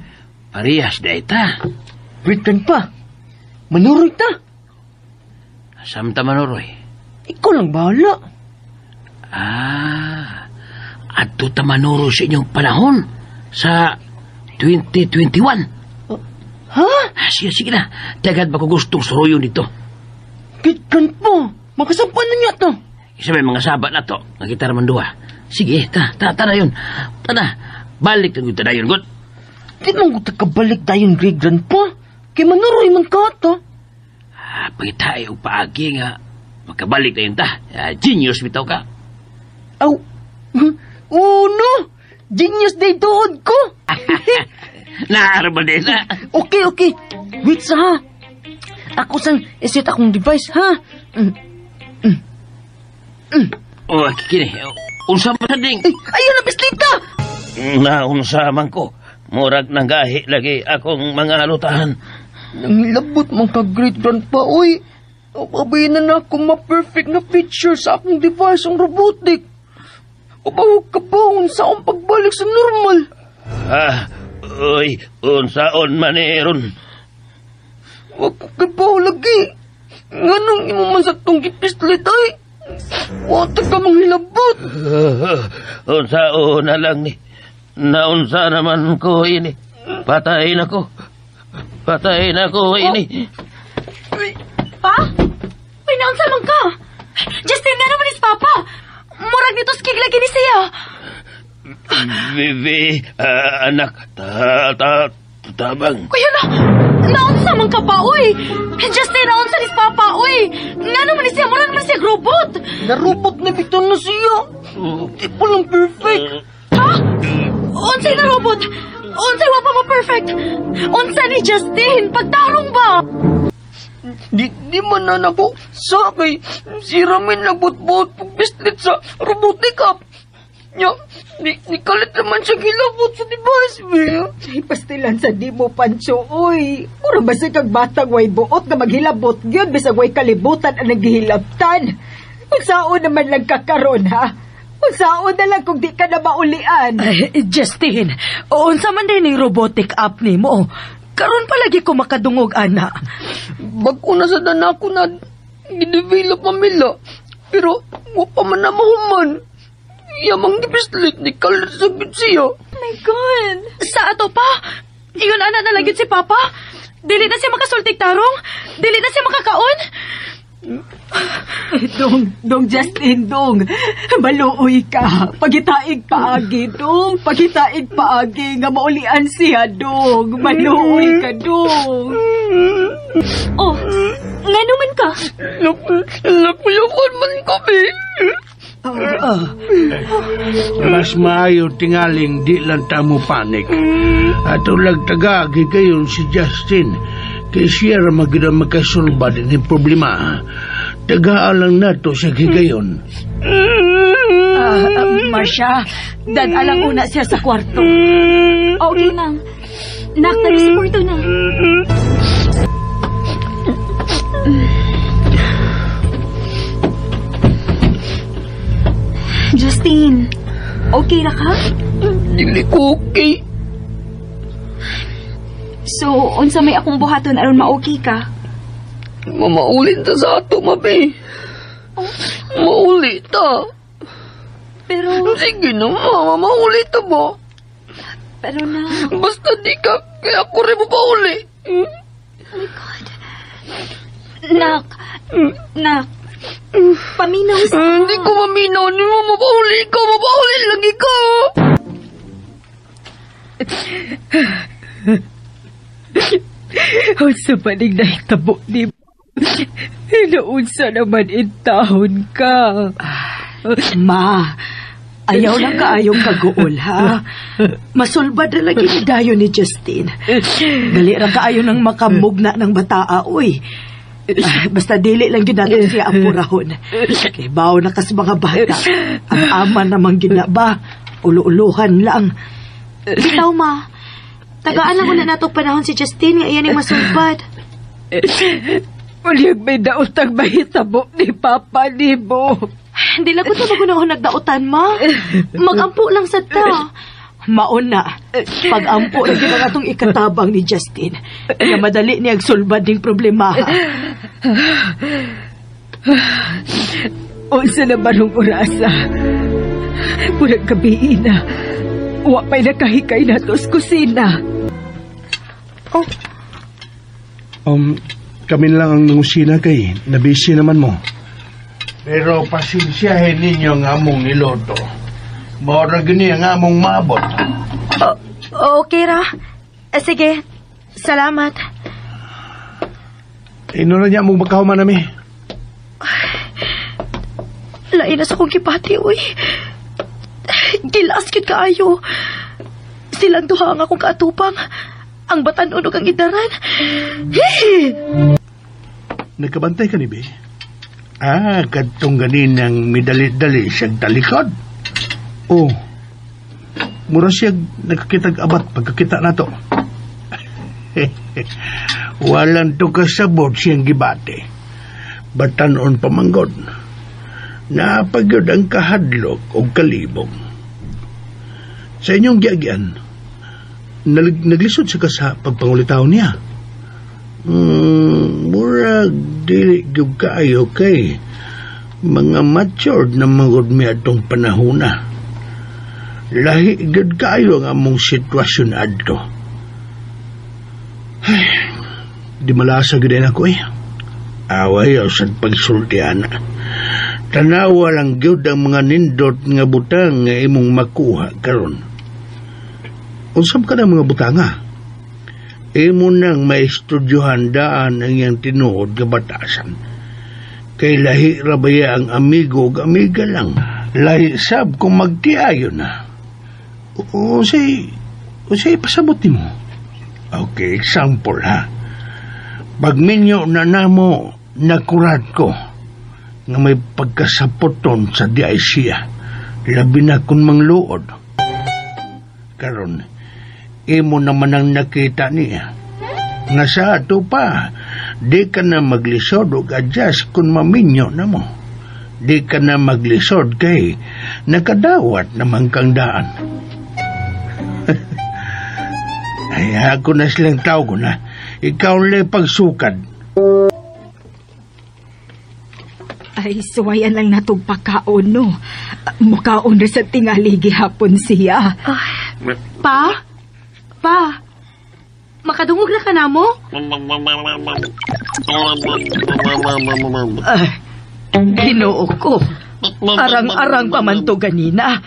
Parehas na ita. Great grandpa, manuroy ta. Samta manuroy. Ikaw lang bahala. Ah, adto ta manuro sa inyong panahon sa 2021. Ha? Ah, sige, sige na. Tagad ba ko gustong suruyon dito? Great grandpa, makasampan na niya to. Isa may mga sabat na to. Nakita naman duha. Sige, ta, ta, ta na yun. Ta na. Balik na yun, ta na yun, good. Di man ko kabalik dayon, great grandpa. Kay manuroy man ka to. Ah, pangitae og paagi nga. Makabalik na yun ta. Ah, genius bitaw ka. Aw, uno! Genius day tuod ko! Naarma din na. Okay, okay. Wait sa ha. Ako sang iset akong device, ha? Oh, kini. Unsa man sa ding? Ay, ayun na bislita! Naunsa man ko. Murag nanggahi lagi akong mga lutahan. Nangilabot man ka, great grandpa, uy. Pabay na na ako ma-perfect na feature sa akong device ang robotic. Ubaw ka ba unsa akong pagbalik sa normal? Ah, uy, unsaon man ni ron. Wag ko kabaw lagi. Nganong imo man sa tong gipislit ay? Wata ka mang hilabot. Unsaon na lang ni. Naunsa naman ko ini. Patayin ako. Patayin ako ini. Pa? Uy, naunsa man ka? Justin, nga naman is Papa. Murag nito skig lagi ni siya. Vivi, anak, ta, ta, tabang. Uy, hala! Naunsa man ka pa, uy! Justin, naunsa ni Papa, uy! Nga naman ni siya, mura naman siya robot! Narobot na bitaw na siya. Di pa lang perfect. Ha? Unsay na robot? Unsay wa pa mo perfect? Unsa ni Justin? Pagtarong ba? Di man na nako sa kay si Ramin nagbot-bot pagpislit sa robotic app. Nya, ni kalit naman siya gilabot sa device, be. Ay, pastilan sa di mo, Pancho, uy. Mura ba sa kag batang way buot nga maghilabot yun, bisag way kalibutan ang naghihilabtan. Unsaon naman lang kakaron, ha? Unsaon na lang kung di ka na maulian. Ay, Justin, unsa man din yung robotic app nimo? Karon pa lagi ko makadungog, ana. Bag-o na sa dana ko na gidevelop mamila. Pero, wa pa man na mahuman. Yamang gipislit ni kalit sa gid siya. Oh my God! Sa ato pa? Ingon ana na lang yun si Papa? Dili na siya makasultig tarong? Dili na siya makakaon? Dong, dong Justin, dong. Maluoy ka. Pagitaig paagi, dong. Pagitaig paagi. Nga maulian siya, dong. Maluoy ka, dong. Oh, nga naman ka? Napuyakan man ko, be. Mas maayo tingaling di lang ta mo panik. Ato lang tagagi kayon si Justin. Kay siya ra magyud ang makasulba din yung problema. Tagaan lang nato sa gigayon. Marcia, dad-alang una siya sa kwarto. Okay, ma'am. Nak, tara sa kwarto na. Justin, okay ra ka? Dili ko okay. So, unsa may akong buhaton aron ma-okay ka? Mamaulit ta sa ato, mabe. Maulit ta. Pero Sige na, mama. Maulit ta ba? Pero na... Basta di ka, kaya ako rin mo pauli. Oh my God. Nak. Nak. Paminaw sa... Hindi ko maminaw. Hindi mo mapauli. Ikaw, mapauli lagi ko. Unsa ba ning nahitabo ni mo? Naunsa naman intahon ka. Ma, ayaw lang kaayong kaguol, ha? Masulbad na lagi ni dayo ni Justin. Dali ra kaayo nang makamugna ng bataa, uy. Basta dili lang gyud nato siya apurahon. Kay bawo na kas mga bata. Ang ama namang ginaba, ulo-uluhan lang. Bitaw, ma. Tagaan lang una natong panahon si Justin nga iyan ang masulbad. Ulyag may daotang mahitabo ni Papa ni mo. Hindi lang ko ito magunahon nagdaotan, ma. Magampo lang sa ta. Mauna, pag-ampo lagi ang atong ikatabang ni Justin. Nga madali niyang sulbad ning problema. Unsa na ba nung orasa? Murag gabi na. Wa pa'y nakahikay na to sa kusina. Oh. Kami lang ang nangusina kay. Nabisi naman mo. Pero pasensyahin ninyo ang among niloto. Mora gini ang among maabot. Okay ra. Sige, salamat. Ino na niya mong magkahuman nami. Lain na sa kong kipati, uy. Gilas kit kaayo. Silang duha ang akong kaatupang. Ang batan-on ug ang idaran. Hey! Nagkabantay ka ni Be? Ah, kadtong ganinang midali-dali siyang talikod. Oh. Mura siya nakakitag abat pagkakita nato. Walang to kasabot siyang gibate. Batanon pamanggod. Napagyod ang kahadlok o kalibog. Sa inyong giagian, naglisod siya ka sa pagpangulitaw niya. Murag dili gyud kaayo kay mga matured na mangod mi atong panahona. Lahi gyud kaayo ang among sitwasyon adto. Ay, di malasa gyud ako eh. Away sad pagsulti ana. Tanawa lang gyud ang mga nindot nga butang nga imong makuha karon. Unsam ka na mga butanga? Imo nang maestudyohan daan ang iyang tinuod nga batasan. Kay lahi ra baya ang amigo ug amiga lang. Lahi sab kung magtiayon na. Unsay pasabot nimo? Okay, example ha. Pagminyo na namo, nakurat ko nga may pagkasapoton sa diay siya. Labi na kung mangluod. Karon, imo naman ang nakita niya. Nga sa ato pa, di ka na maglisod og adjust kung maminyo na mo. Di ka na maglisod kay nakadawat naman kang daan. Ay, ako na silang tao ko na. Ikaw lang pagsukad. Ay, suwayan lang natong pakaon, no? Mukaon na sa tingali gihapon siya. Pa? Pa? Makadungog na ka na mo? Ay, Ginoo ko. Arang-arang pa man to ganina.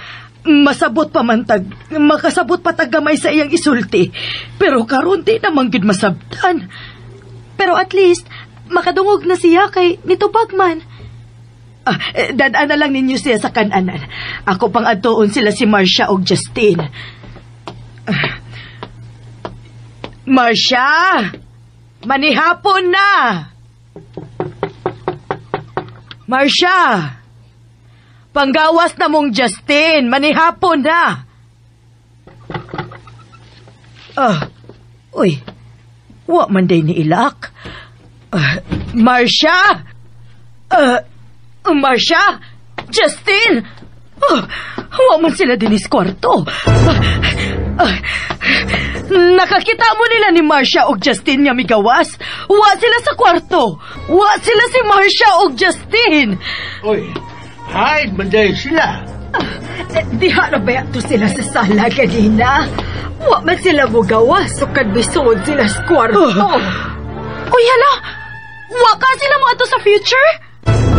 Masabot pa man tag, makasabot pa tag gamay sa iyang isulti. Pero karon di naman gid masabtan. Pero at least, makadungog na siya kay nitubag man. Dad-an na lang ninyo siya sa kananan. Ako pang adtuon sila si Marcia og Justin. Marcia! Manihapon na! Marcia! Panggawas na mong Justin! Manihapon na! Uy, wa man day ni ilak. Marcia! Marcia! Justin! Wa man sila dinis kwarto. Nakakita mo nila ni Marcia og Justin nga migawas. Wa sila sa kwarto. Wa sila si Marcia og Justin. Uy, hide man day sila. Diha na ba to sila sa sala ganina? Wa man sila mugawas, sukad bisod sila sa kwarto. Uy, hala! Wa ka sila mo ato sa future?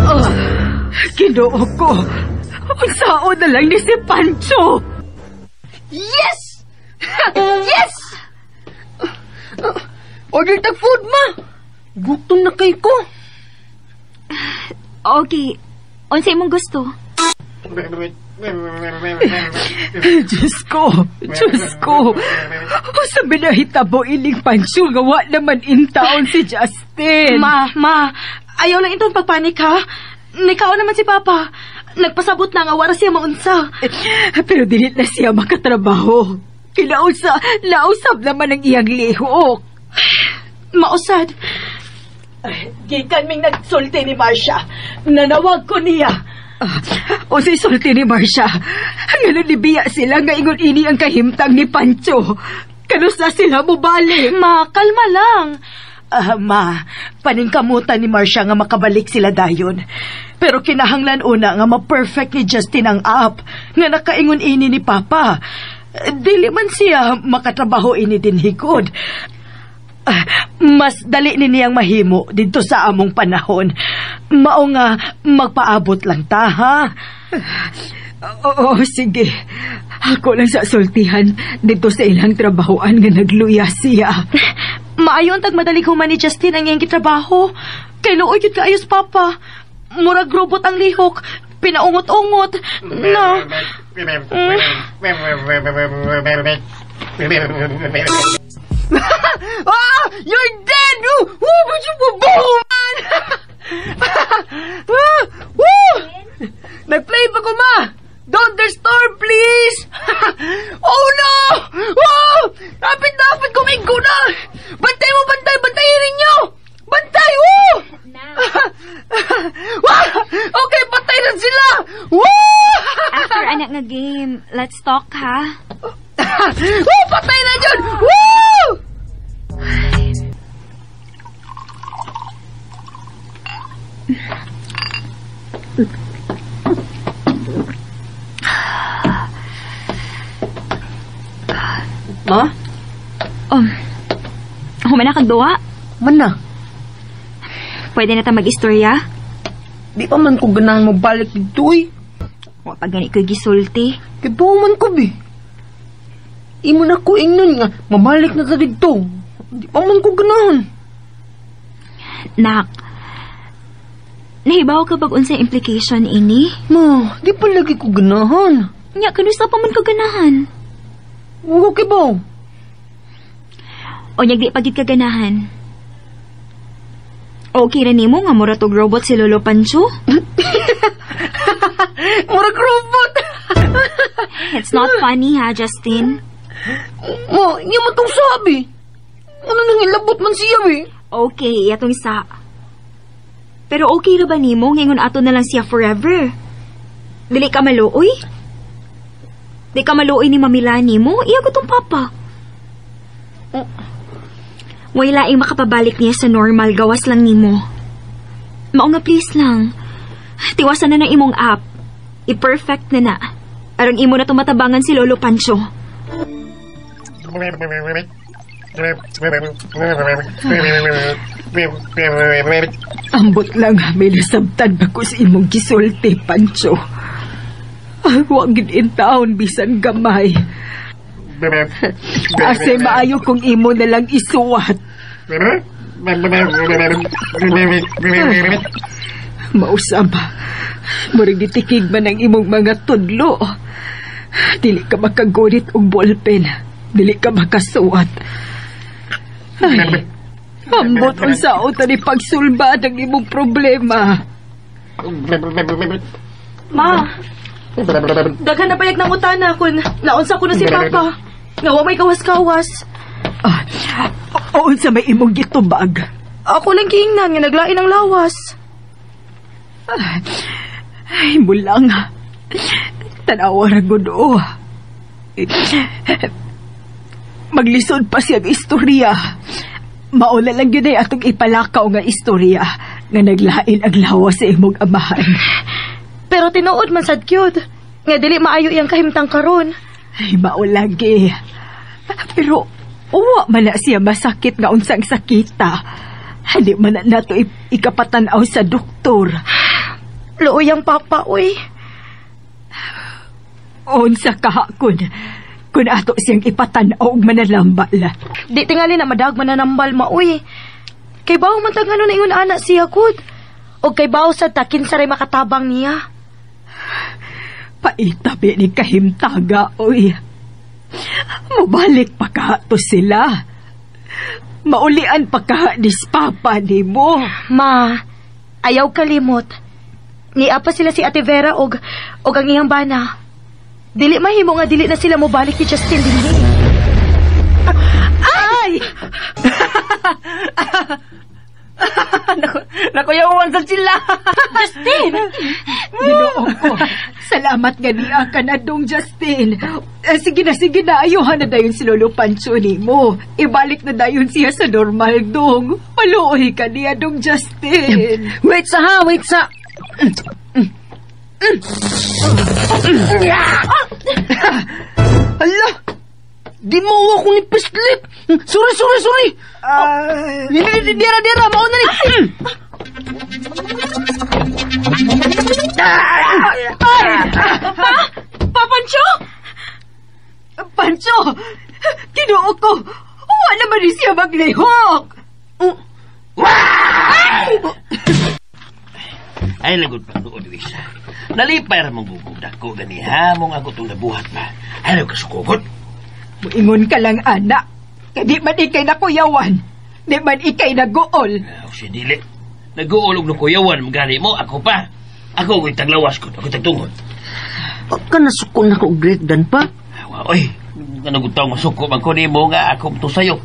Oh, Ginoo ko. Unsaon na lang ni si Pancho. Yes! Yes! Order tag food, ma! Gutom na kay ko. Okay. Unsay imong gusto? Diyos ko, Diyos ko. Unsa may nahitabo ining Pancho nga wa naman in town si Justin. Ma, ayaw lang itong pagpanik ha. Nikaw naman si Papa. Nagpasabot na nga wara siya maunsa. Pero dili na siya makatrabaho. Kinausa, nausab naman ang iyang lihok. Mausad. Gikan ming nagsulti ni Marcia. Nanawag ko niya. O si sulti ni Marcia, ngano nibiya sila nga ingon ini ang kahimtang ni Pancho. Kanusa sila mobalik? Ma, kalma lang. Ma, paningkamutan ni Marcia nga makabalik sila dayon. Pero kinahanglan una nga ma-perfect ni Justin ang app nga nakaingon ini ni Papa. Dili man siya makatrabaho ini din higod. Mas dali ni niyang mahimo didto sa among panahon. Mao nga magpaabot lang ta, ha? Oo, sige. Ako lang sa sultihan dito sa ilang trabahoan nga nagluya siya. Maayon tag madali human ni Justin ang iyang gitrabaho. Kay luoy gyud kaayos, Papa. Murag robot ang lihok. Pinaungot-ungot. Na. Ah! You're dead! Ooh, ooh, boom, man! Ah, woo! Nag-play pa ko, ma! Don't disturb, please! Oh, no! Oh! Kapit na, kapit kumigo na! Bantay mo, bantay! Bantayin ninyo! Bantay! Woo! Wah! Okay, patay na sila! Woo! After anak nga game, let's talk ha. Woo! Patay na dyan! Woo! Ma? Human na kag duwa. Man na. Pwede na ta mag-istorya? Di pa man ko ganahan mabalik dito eh. Wa pa gani ko'y gisulti. Kay man ko bi. Imo na ko ingnon nga mabalik na ta dito. Di pa man ko ganahan. Nak, nahibaw ka bag unsay implication ini? Ma, di pa lagi ko ganahan. Nya, kanusa pa man ka ganahan? Wa kay ba? O nyag di pagid ka ganahan. Okay ra nimo nga mura tog robot si Lolo Pancho? Murag robot. It's not funny ha, Justin. Ma, niya man tong sabi. Ano nang ilabot man siya eh? Okay, atong sa. Pero okay ra ba nimo ngingon ato na lang siya forever? Dili ka maluoy? Di ka maluoy ni Mamila nimo? Iya ko tong papa. Way laing makapabalik niya sa normal, gawas lang nimo. Mao nga please lang. Tiwasan na ng imong app. I-perfect na na. Aron imo na tumatabangan si Lolo Pancho. Ambot lang, may nasabtan ba ko sa imong gisulti, Pancho. Ay, wag gid in taon bisan gamay. Ase maayo kung imo na lang isuwat. Mausab, murag gitikig man ang imong mga tudlo. Dili ka makagunit og ballpen. Dili ka makasuwat. Ay, ambot unsaon ta ni pagsulbad ang imong problema. Ma, daghan na payag ng utana kun naunsa ko na si Papa. Nga wa may kawas-kawas. Ah, unsa may imong gitubag? Ako lang giingnan nga naglain ang lawas. Ay, mulang. Tanawa ra gud o. Maglisod pa siyang istorya. Mauna lang yun ay atong ipalakaw nga istorya nga naglain ang lawas sa imong amahan. Pero tinuod man sad cute. Nga dili maayo iyang kahimtang karon. Ay, maulagi. Pero, uwa man na siya masakit nga unsang sakita. Hindi man na nato ikapatanaw sa doktor. Luoy ang papa, uy. Unsa kahakon. Kung ato siyang ipatanaw og manalamba la. Di tingali na madag mananambal ma, uy. Kay bawo man tag ano na ingon ana siya gud. Og kay bawo sa takin sa ray makatabang niya. Paitabi ni kahimtaga, uy. Mubalik pa ka to sila. Maulian pa ka ni papa ni mo. Ma, ayaw kalimot. Nia pa sila si Ate Vera og og ang iyang bana. Dili mahimo nga dili na sila mobalik ni Justin dinhi. Ay! Nakuyawan sa sila. Justin! Ginoo ko. Salamat nga niya ka na dong, Justin. Eh, sige na, ayuhan na dayon si Lolo Pancho ni mo. Ibalik na dayon siya sa normal, dong. Maluoy ka niya, dong, Justin. Wait sa ha, wait sa. Hala! Di mo ako ni Pislip! Sorry, sorry, sorry! Dira, dira, mao na ni! Pa! Pa, Pancho! Pancho! Ginoo ko! Wala naman ni siya maglihok! Ay, lagod pa doon, Luisa. Nalipay ra mong gugog dako gani ha mong ako itong nabuhat pa. Ay, kasukugod. Muingon ka lang, anak. Kay di man ikay nakuyawan. Di man ikay naguol. O siya dili. Nag-uulog ng kuyawan, magani mo, ako pa. Ako ako'y taglawas ko, ako'y tagtungod. Pagka nasuko na ko great dan pa. Awa, oy, ano gutaw masuko man ko nimo nga ako to sayo.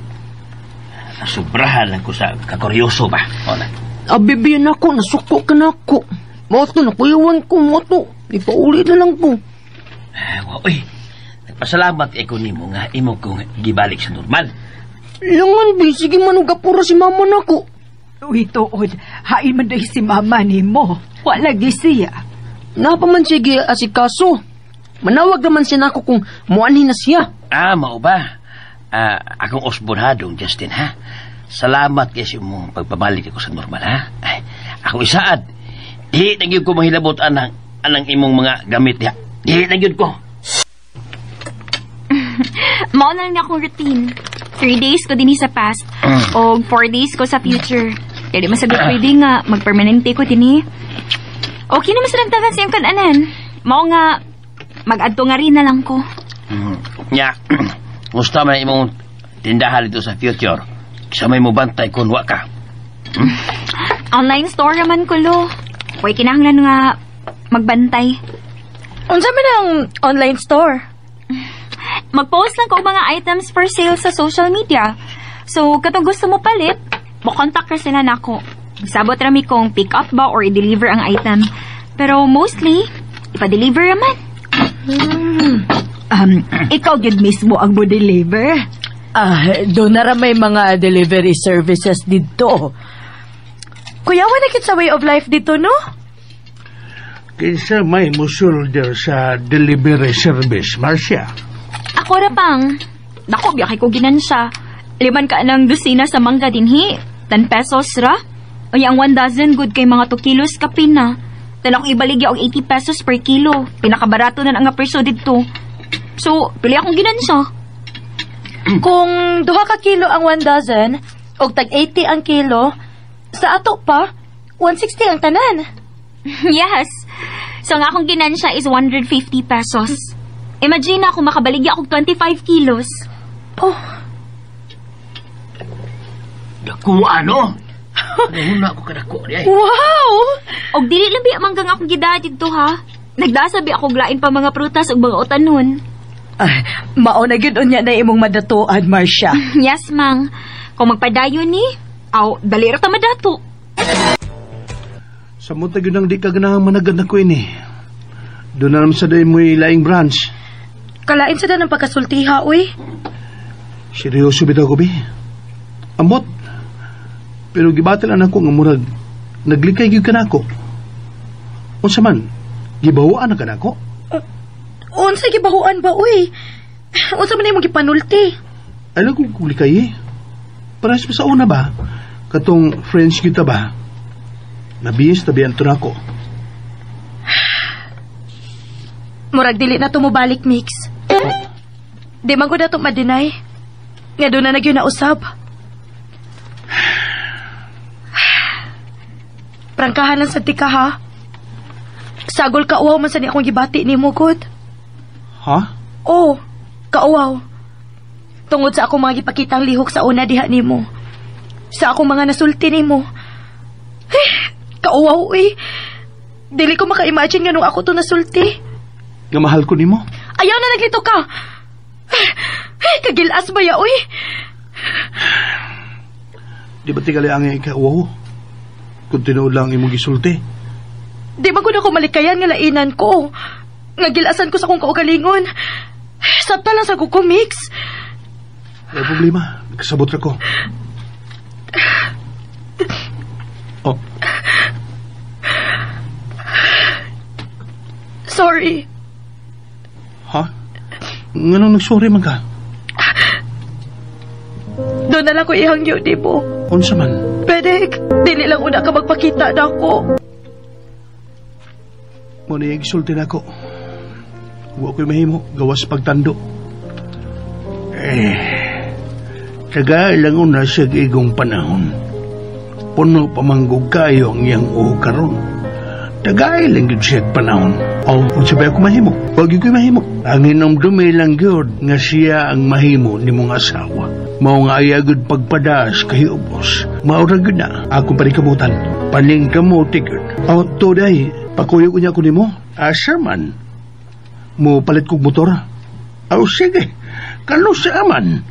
Nasubrahan lang ko sa kakuryoso ba. O na. Abibiyan ako, nasuko ka na ako. Mao to, nakuyawan ko, mao to. Ipauli na lang po. Awa, oy. Nagpasalamat ko nimo nga imo kong gibalik sa normal. Langan, bi, sige man og gapura si mama nako. Uy, tuod, hain man dahil si mama ni mo. Wala gi siya. Napa man sige asikaso. Manawag naman siya nako kung muanhin na siya. Ah, mao ba? Ah, akong osbonadong, Justin, ha? Salamat kay sa imong pagpabalik ako sa normal, ha? Ay, ako isaad. Di na gyud ko mahilabot anang anang imong mga gamit diha. Di na gyud ko. Mao na lang akong routine. 3 days ko dinhi sa past o 4 days ko sa future. Kaya di masagot pwede nga magpermanente ko dinhi. Okay naman silang tagan sa iyong kananan. Mao nga mag-adto nga rin na lang ko. Nya, gusto man imong tindahan dito sa future. Sa may mubantay kun wa ka. Online store naman ko, lo. Huwag kinahanglan nga magbantay. Unsa man ang online store? Mag-post lang ko og mga items for sale sa social media. So, katong gusto mo palit, mo-contact ra sila nako. Sabot rami kung pick up ba or i-deliver ang item. Pero mostly, ipa-deliver raman. Ikaw gyud mismo ang mo-deliver? Ah, doon na ra may mga delivery services dito. Kuya, wala kit sa way of life dito, no? Kinsa may musulder sa delivery service, Marcia? Ako ra pang. Dako, biyakay ko ginansya. Liman ka ng dosina sa mangga dinhi. 10 pesos ra. Uy, ang 1 dozen good kay mga 2 kilos kapin na. Tan ako ibaligya og 80 pesos per kilo. Pinakabarato na ang presyo didto. So, pili akong ginansya. Kung 2 ka kilo ang 1 dozen, og tag 80 ang kilo, sa ato pa, 160 ang tanan. Yes. So, ang akong ginansya is 150 pesos. Imagine na kung makabaligya akong 25 kilos. Oh. Dako ano? Ano ako kadako diay. Wow! Og dili lang biya manggang akong gidad didto ha. Nagdasa bi ako lain pa mga prutas ug mga utanon. Ay, mao na gyud unya na imong madatuan, Marcia. Yes, mang. Kung magpadayon ni, aw dali ra ta madato. Sa mo gyud ang di ka ganahang managad na ko ini. Doon na naman sa day mo'y laing branch. Kalain sa ng pagkasultiha, uy. Seryoso bitaw ko, bi. Amot. Pero gibatil anak ko nga murag naglikay gyud ka nako. Unsa man, gibawaan na ka nako. Unsa gibahuan ba, uy? Unsa man imong gipanulti? Ano kung kulikay eh? Parehas pa sa una ba? Katong French kita ba? Nabihis tabihan to nako. Murag dili na to mobalik, Mix. Di man ko na to ma-deny. Nga doon na nagyun na usab. Prangkahan lang sa tika, ha? Sagol ka uwaw man sa ni akong gibati ni mo, good. Ha? Oo, kauwaw. Tungod sa akong mga gipakitang lihok sa una diha nimo. Sa akong mga nasulti nimo. Eh, kauwaw eh. Dili ko maka-imagine nga nung ako to nasulti. Nga mahal ko nimo? Ayaw na naglito ka. Eh, kagilas ba ya, uy? Di ba tingali ang ikauwaw? Kung tinuod lang imong gisulti. Di ba ko na malikayan nga lainan ko? Nga gilasan ko sa akong kaugalingon. Sabta lang sa kuko, Mix. May problema. Nagkasabot ra ko. Oh. Sorry. Ha? Nganong nagsorry man ka? Doon na lang ko ihangyo, di mo. Unsa man? Pwede, dili lang una ka magpakita na ako. Mo na yung gisulti na ako. Huwag ko'y mahimo, gawas pagtando. Eh, taga lang una siya igong panahon. Puno pa manggug kayo ang iyang uho karon. Tagay lang yun siya panahon. Oh, unsa ba ako mahimo? Huwag yun ko'y mahimo. Ang inomdumi lang yun nga siya ang mahimo ni mong asawa. Mao nga ayagod pagpadas kay ubos. Mao ra gyud na. Akong paningkamutan. Paningkamuti gyud. Oh, to day, pakuyog unya ko nimo. Asa man? Mo palit kog motor. Aw sige. Kanusa man?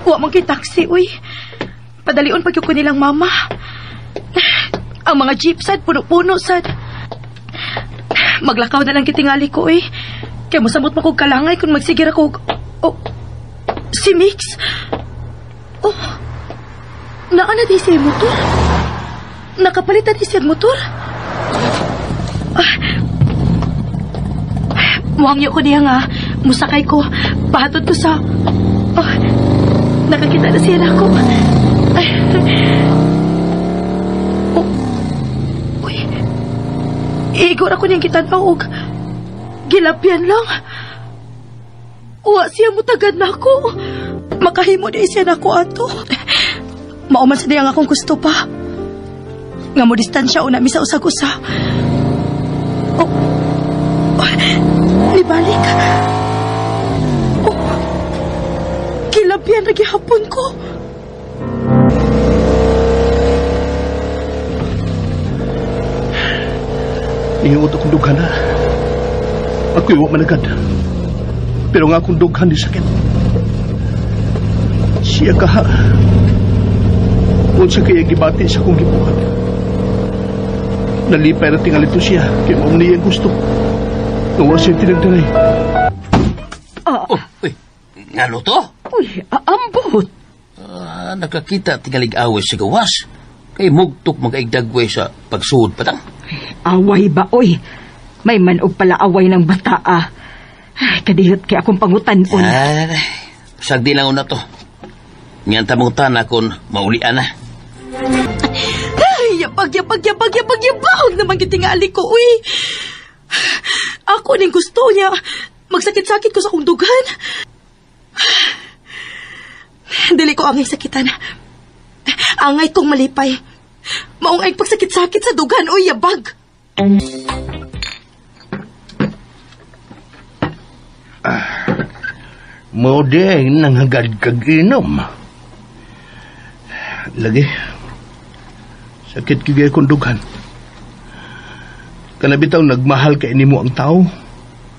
Wa man kay taxi, uy. Padalion pag ko nilang mama. Ang mga jeep sad, puno-puno sad. Maglakaw na lang kitingali ko, uy. Kaya mosamot mo kog kalangay kung magsigir ako. Oh, si Mix. Oh, naa na di siya motor. Nakapalitan di siya motor. Ah, muhangyo ko niya nga. Musakay ko. Pahatod ko sa... Oh, nakakita na siya na ako. Oh, uy. Igor ako niyang kitanaw og gilapyan lang. Uwa siya mutagad na ako. Makahimo di siya na ako ato. Mauman sa diyang akong gusto pa. Nga mo distansya una mi sa usag-usa. Oh, oh, nibalik. Oh, gilapyan na gihapon ko. Nihiot akong dughan na. Ako'y wa managad. Pero nga akong dughan di sakit. Siya kaha. Unsa kaya gibati sa akong gibuhat. Nalipay na tingalito siya. Kaya mao niya gusto. Nawa siya tinagdaray. Oh, uy, ngano to? Uy, aambot. Nakakita tingalig away sa gawas. Kay mugtok magaigdagway sa pagsuod pa tang. Away ba, oy? May manog pala away ng bata, ah. Ay, kadihot kay akong pangutan-on. Ay, sagdi lang una to. Ngan tamungutan akon maulian na. Ay, yabag, yabag, yabag, yabag, yabag naman gitingali ko, uy. Ako ning gusto niya. Magsakit-sakit ko sa akong dughan. Dili ko angay sakitan. Angay kong malipay. Maong ay pagsakit-sakit sa dughan, uy, yabag. Mo di nanghagad kag inom. Lagi. Sakit kay kong dughan. Kanabitaw nagmahal kay nimo ang tao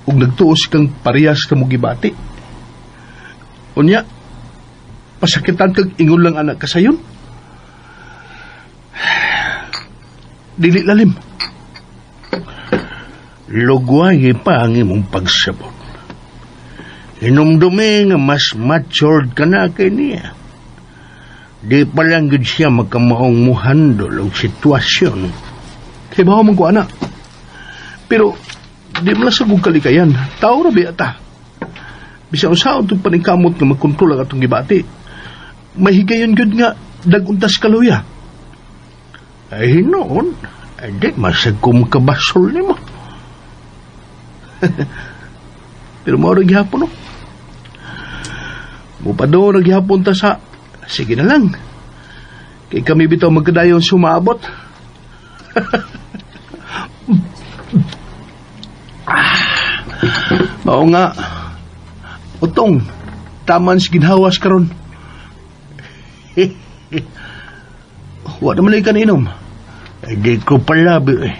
ug nagtuos kang parehas ka mo gibati. Unya, pasakitan kag ingon lang anak kasayon. Dili lalim. Lugway pa ang imong pagsabot. Hinumdumi nga mas matured ka na kay niya. Di pa lang gud siya makamaong muhandol og sitwasyon. Kay bawa man ko ana. Pero di man lang sa kong kalikayan. Tao ra biya ta. Bisan unsaon tong paningkamot nga magkontrol ang atong gibati. May higayon gyud nga dag-untas kaluya. Ay hinoon, ay di masag ko makabasol nimo. Pero mao ra gihapon no. Mupado ra gihapon ta sa sige na lang. Kay kami bitaw magkadayon sumaabot. Mao nga utong taman sa ginhawas karon. Wa naman lagi ka nainom. Ay, di ko palabi eh.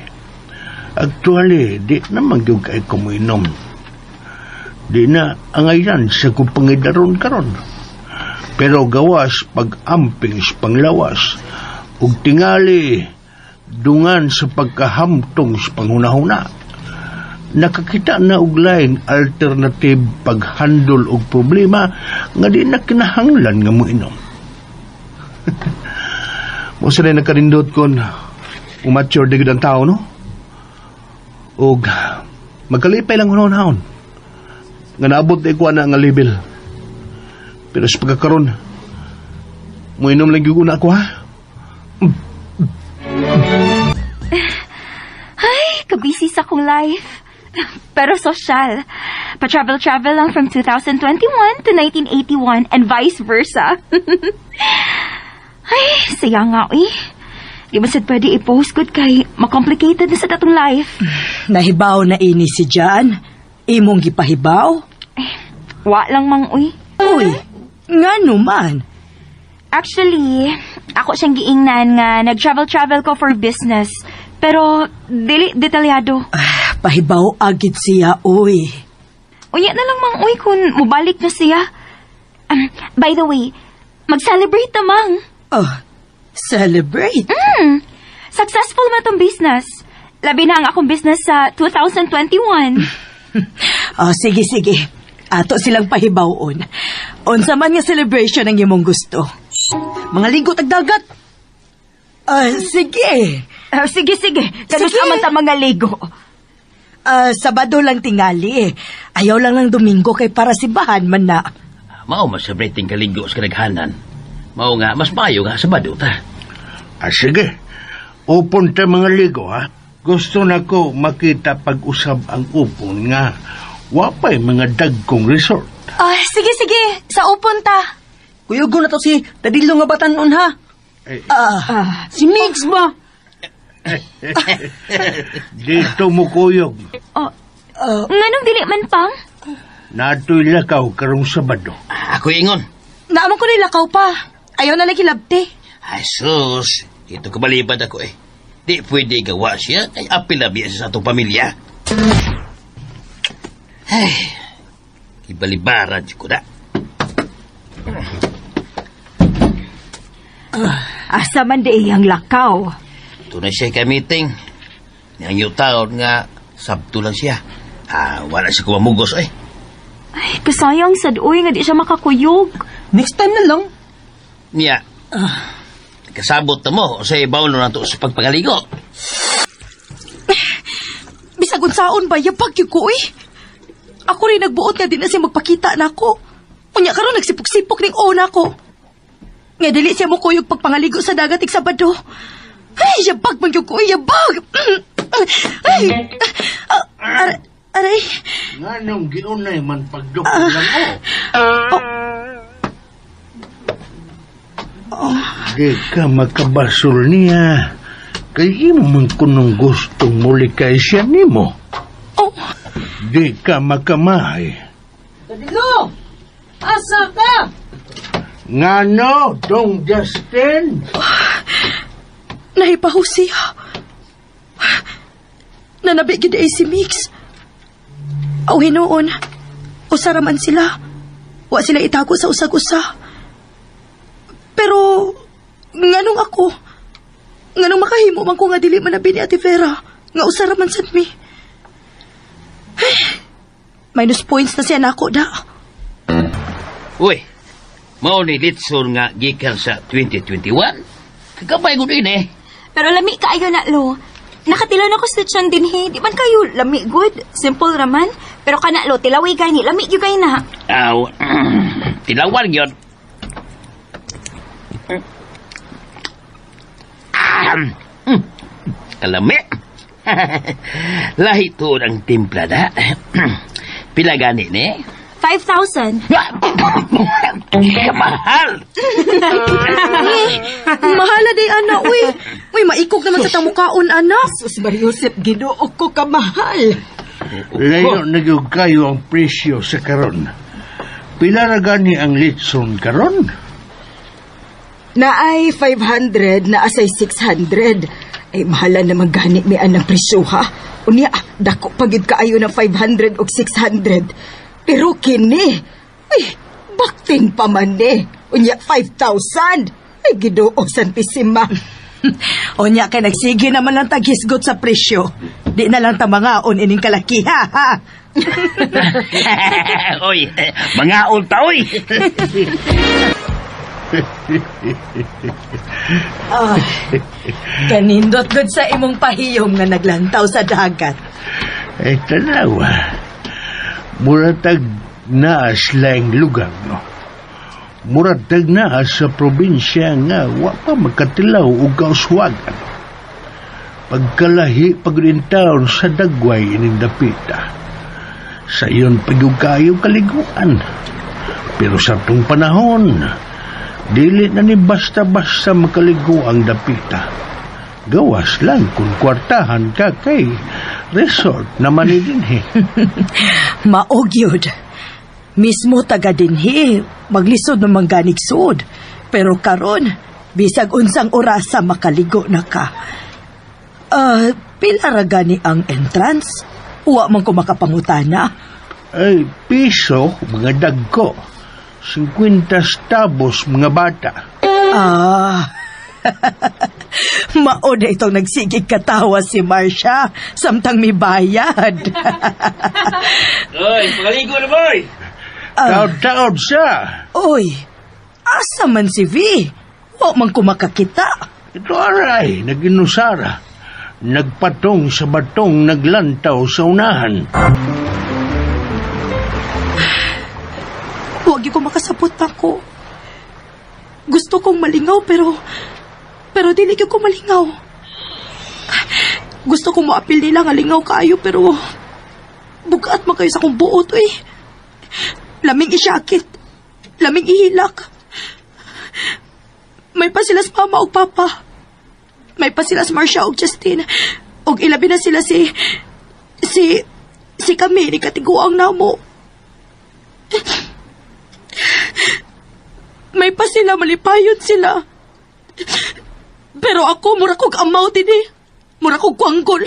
Actually, di naman gyud kay ko moinom. Di na angayan sa kong pangidaron karon. Pero gawas pag-amping sa panglawas ug tingali dungan sa pagkahamtong sa panghunahuna. Nakakita na og laing alternative paghandol og problema nga di na kinahanglan nga moinom. Mo sa na nagkarindot kon umature di gud ang tao, no? Og magkalipay lang hunahon. Nga naabot di ko ana nga level. Pero sa pagkakaron, moinom lang gyud una ako, ha? Ay, kabisi sa akong life. Pero social. Pa-travel-travel lang from 2021 to 1981 and vice versa. Ay, saya nga eh. Di ba sad pwede i-post good kay makomplicated na sa datong life. Nahibaw na ini si Jan. Imong gipahibaw? Wa lang mang uy. Uy, nga naman. Actually, ako siyang giingnan nga nag-travel-travel ko for business. Pero dili detalyado. Pahibaw agid siya, uy. Unya na lang mang uy kung mubalik na siya. By the way, mag-celebrate ta mang. Oh, celebrate? Successful man tong business. Labi na ang akong business sa 2021. Oh, sige, sige. Ato silang pahibawon. Unsa man nga celebration ang imong gusto. Mga ligo tag dagat. Sige. Sige, sige. Kanus Sige. aman ta mga ligo. Sabado lang tingali eh. Ayaw lang ng Domingo kay para simbahan man na. Mao mas celebrating kaligo sa kadaghanan. Mao nga, mas maayo nga Sabado ta. Ah, sige. Upon ta mga ligo, ha? Gusto na ko makita pag-usab ang upon nga wapay mga dagkong resort. Ah, sige, sige. Sa upon ta. Kuyugo na to si Tadilo nga batanon, ha? Si Migs ba? Dito mo kuyog. Oh, nganong dili man pang? Natoy lakaw karong Sabado. Ako ingon. Naaman ko ni lakaw pa. Ayaw na lagi labte. Ay sus, dito kabalibad ako eh. Di pwede gawa siya, kay apil na biya siya sa atong pamilya. Ay, ibalibaran ko na. Asa man di iyang lakaw. Tunay siya kay meeting. Niyang yung taon nga, sabto lang siya. Ah, wala siya kumamugos eh. Ay, kasayang sad uy nga di siya makakuyog. Next time na lang. Niya, kasabot na mo sa ibaw na nato sa pagpangaligo. Bisag unsaon ba, yabag yun ko eh. Ako rin nagbuot nga din na siya magpakita na ako. Unya karon nagsipok-sipok ning una ko. Nga dili siya mo kuyog pagpangaligo sa dagat ik Sabado. Ay, yabag man yun ko, eh, yabag! Ay, aray. Nganong giunay man pagdukol lang o. Di ka makabasol niya. Kay imo man kunong gustong muli kay siya nimo. Oh. Di ka makamahay. Tadilo! Asa ka? Ngano, Dong Justin? Nahipaho siya. Nanabi gid ay si Mix. Aw hinuon, usara man sila. Wa sila itago sa usag-usa. Pero, nganong ako? Nganong makahimo man ko nga dili manabi ni Ate Vera? Nga usara man sad mi. Ay, minus points na siya nako da. Uy, mao ni Litson nga gikan sa 2021. Kagabay ko din eh. Pero lami kaayo na, Lo. Nakatilaw na ko sa lechon din he. Di man kayo lami good. Simple raman. Pero kana lo, tilaway gani. Lami gyud kayo na. Aw, tilawan yun. Kalami. Lahi tuod ang timpla na. Pila gani ni? 5,000. Kamahal! Mahala day, ana, uy. Uy, maikog naman sa tamukaon, anak. Sus Mariusep, Ginoo ko kamahal. Layo na gyud kayo ang presyo sa karon. Pila ra gani ang litson karon? Naay 500, naasay 600. Ay, mahala naman gani mi anang presyo, ha? Unya, dako pagid kaayo ng 500 og 600. Pero kini, ay, baktin pa man ni. Unya, 5,000. Ay, Ginoo, Santisima. Unya kay nagsige naman lang taghisgot sa presyo. Di na lang ta mangaon ining kalakiha, ha? Oy, mga ulta, oy! Ah, kanindot gud sa imong pahiyom nga naglantaw sa dagat. Ay, tanawa. Muratag naas laing lugar, no? Muratag naas sa probinsya nga wa pa makatilaw og kauswagan. Pagkalahi pagrintaon sa dagway ining dapita. Sa iyon pagyukayo kaliguan. Pero sa tong panahon, dili na ni basta-basta makaligo ang dapita. Gawas lang kung kwartahan ka kay resort naman ni dinhi. Maog yun. Mismo taga dinhi, maglisod ng mangganigsod. Pero karon, bisag unsang orasa makaligo na ka. Pila ra gani ang entrance? Uwa man ko makapangutana. Ay, piso, mga dagko. 50 stabos, mga bata. Ah. Mao na itong nagsigig katawa si Marcia samtang may bayad. Oy, pagaligo na, boy! Taod-taod siya. Oy, asa man si V? Wa man ko makakita. Ito aray, naginusara. Nagpatong sa batong naglantaw sa unahan. Huwag ko makasabot ako. Gusto kong malingaw pero dili ko malingaw. Gusto kong moapil nila nga lingaw kaayo pero bugat man kayo sa akong buot eh. Laming isyakit. Laming ihilak. May pa sila sa mama og papa. May pa sila sa Marcia og Justin. Og ilabi na sila si kami ni katiguang namo. May pa sila, malipayon sila. Pero ako, mura kog amaw din eh. Mura kog kwanggol.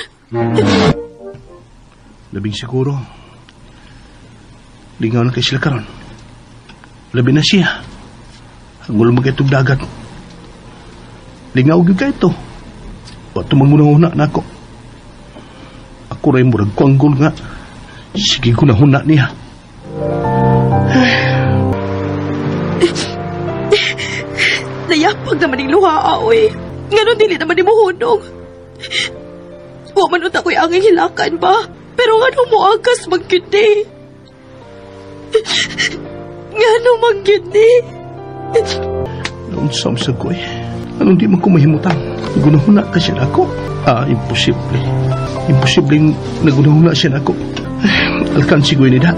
Labing siguro. Lingaw na kay sila karon. Labi na siya. Ang gulo magkitog dagat. Lingaw gyud kay ito. Wa tumangunang-una na ako. Ako rin murag kwanggol nga. Sige ko na huna niya. Nayapag naman yung luha, oy. Nganon dili naman ni muhunong. Wa man unta ko'y anging hilakan ba? Pero ngano mo agas magyud ni? Ngano magyud ni? Naunsam sa ko eh. Anong di man ko mahimutang? Nagunahuna ka siya nako. Ah, imposible. Imposible nagunahuna siya nako. Alkansi ko ni da.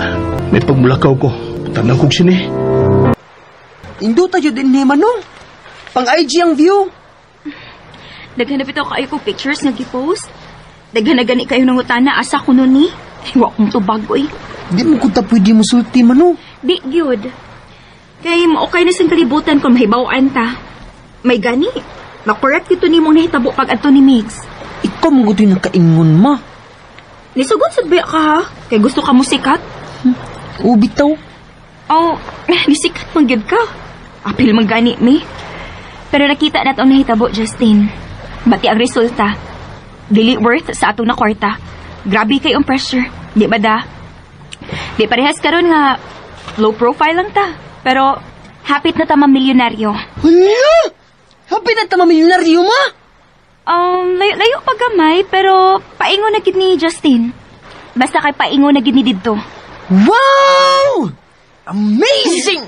May pagmulakaw ko. Tanang kong sini. Induta yun din ni Manong. Pang IG ang view. Daghan na bitaw kayo ko pictures nga gi-post. Daghan na gani kayo nang utana asa kuno ni. Ay, wa kong tubag oy. Di mo kunta pwede musulti Manong. Di gyud. Kay mo okay na sang kalibutan kung mahibaw-an ta. May gani. Ma-correct dito nimong nahitabo pag adto ni Migs. Ikaw mo guto'y nakaingon ma. Nisugod sad ba ka ha? Kay gusto ka mo sikat? Ubitaw. Oh, nisikat man gyud ka. Apil man gani mi. Pero nakita na itong nahitabo, Justin. Bati ang resulta. Dili worth sa atong na kwarta. Grabe kay ang pressure. Di ba da? Di parehas karon nga low profile lang ta. Pero hapit na ta mamilyonaryo. Hala! Hapit na ta mamilyonaryo ma! Layo, layo pa gamay, pero paingon na gid ni Justin. Basta kay paingon na gid ni didto. Wow! Amazing!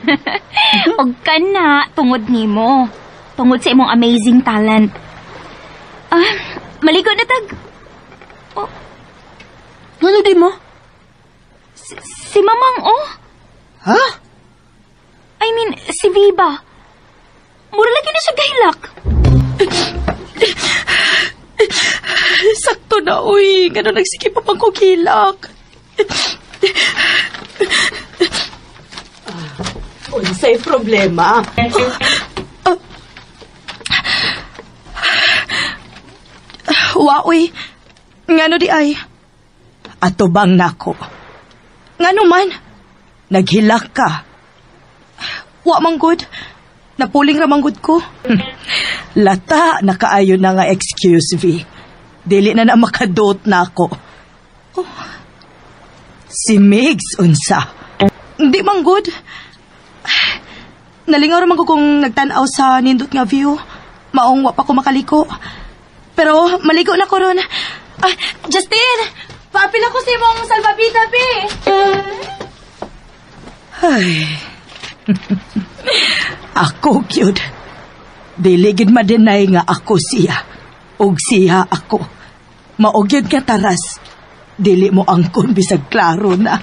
Og kana tungod nimo. Tungod sa imong amazing talent. Ah, maligo na tag. Oh. Ano di mo? Si Mamang, oh. Ha? I mean, si Viva. Mura lagi na siya gahilak. Sakto na, uy. Ngano nagsige pa pang kugilak. Unsay problema? Wa, uy. Ngano di ay? Ato bang nako? Ngano man? Naghilak ka. Wa man gud. Napuling ra man gud ko. Lata, nakaayo na nga excuse, V. Dili na na makadot na ako. Oh. Si Migs, unsa. Hindi man gud. Nalingaw ra man ko kung nagtan-aw sa nindot nga view. Maong wa pa ko makaliko. Pero maligo na ko ron. Ah, Justin! Paapil ako sa imong salbabida, be! Ay. Ako, cute. Dili gid ma-deny nga ako siya. Og siya ako. Mao gyud nga taras. Dili mo angkon bisag klaro na.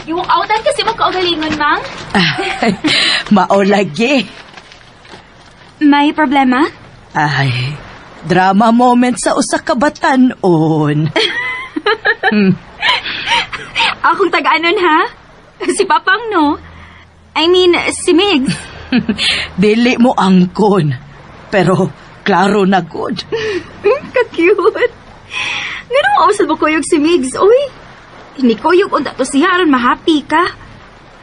Yung outan kasi mo kaugalingon, Mang. Ay, mao lagi. May problema? Ay, drama moment sa usa ka batan-on. Akong tag-anon, ha? Si Papang, no? I mean, si Migs. Dili mo angkon. Pero klaro na good. Ka-cute. Ngano mausad mo kuyog si Migs, uy? Hinikuyog unta to siya aron ma-happy ka.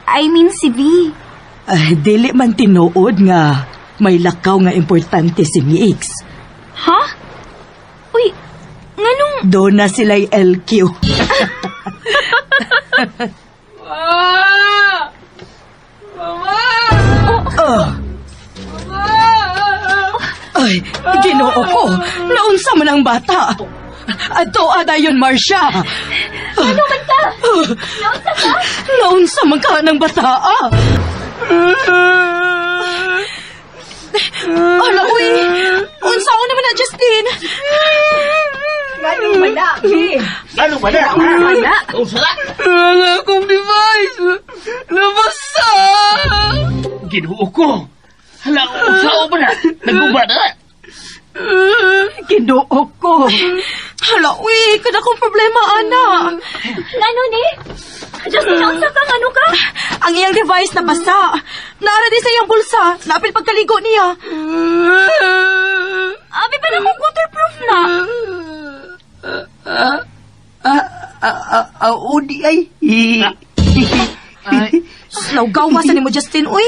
I mean, si V. Ay, dili man tinuod nga may lakaw nga importante si Migs. Ha? Uy, nganong... Doon na sila'y LQ. Mama! Mama! Oh. Ay, Ginoo ko. Naunsa man ang bata. Adto adayon, Marcia. Ano man ka? Naunsa ka? Naunsa man ka ng bata. Ah. Ala, uy! Unsa naman na, Justin? Ngano man na, Vi? Ano ba na? Wala. Unsa na? Wala akong device! Nabasa! Ginoo ko. Hala, unsa ba na? Naguba na. Ginoo ko. Hala, uy! Kada kong problema, ana. Ngano ni? Justin, naunsa ka? Ngano ka? Ang iyang device nabasa. Naara di sa iyang bulsa. Napil pagkaligo niya. Abi pa na kung waterproof na. Udi ay. Nawgawa sa nimo, Justin, uy.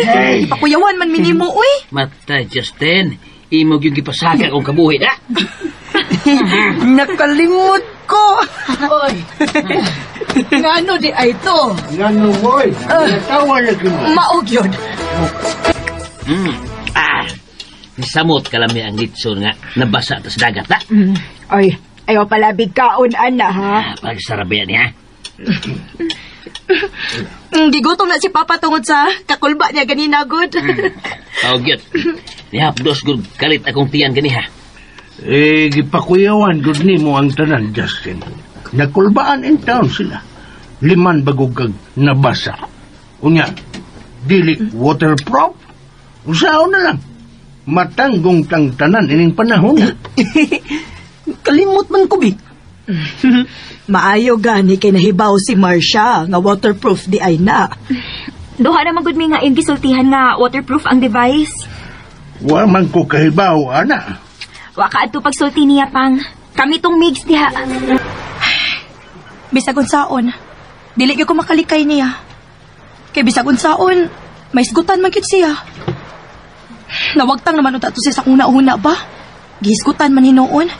Ipakuyawan man minimo, uy. Mata, Justin. Imo yung gipasaka kong kabuhi na. Nakalimot ko! Oy. Ngano di ay to? Ngano mo, oy. Natawa lagi mo. Maog yun. Ah, nisamot kalami ang litson nga nabasa ta sa dagat, ha? Ay, ayaw pala bigkaon, ana, ha? Ah, pagsarabian niya. Gigutom na si Papa tungod sa kakulba niya ganina, good. Oh, gyud. Nihapdos gud kalit akong tiyan ganiha. Eh, gipakuyawan gud nimo ang tanan, Justin. Nakulbaan in town sila. Liman bago kag nabasa. Unya, dili waterproof. Usaon na lang. Matanggong tang tanan ining panahon. Kalimot man ko, bi. Maayo gani kay nahibaw si Marcia nga waterproof di ay na. Duha na magud mi nga iyong gisultihan nga waterproof ang device. Wa man ko kahibaw, ana. Wa ka adto pagsulti niya pang. Kami tong Migs diha. Bisag unsaon, dili gyud ko makalikay niya. Kay bisag unsaon, may isgutan man gyud siya. Nawagtang naman unta to siya sa una-una ba? Gihisgutan man hinuon.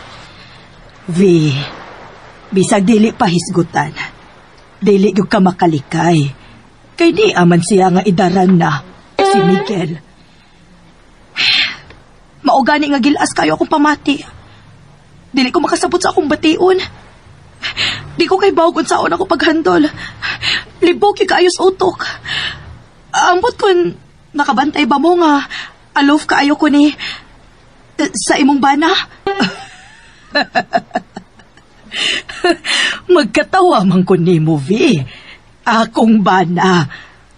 V, bisag dili pa hisgutan. Dili gyud ka makalikay. Kay di aman siya nga idaran na si Miguel. Mao gani nga gilas kayo akong pamati. Dili ko makasabot sa akong bation. Di ko kay bawog unsaon ako paghandol. Libog gyud kaayo sa utok. Ambot kun nakabantay ba mo nga aloof kaayo ko ni sa imong bana? Magkatawa man ko nimo, V. Akong bana.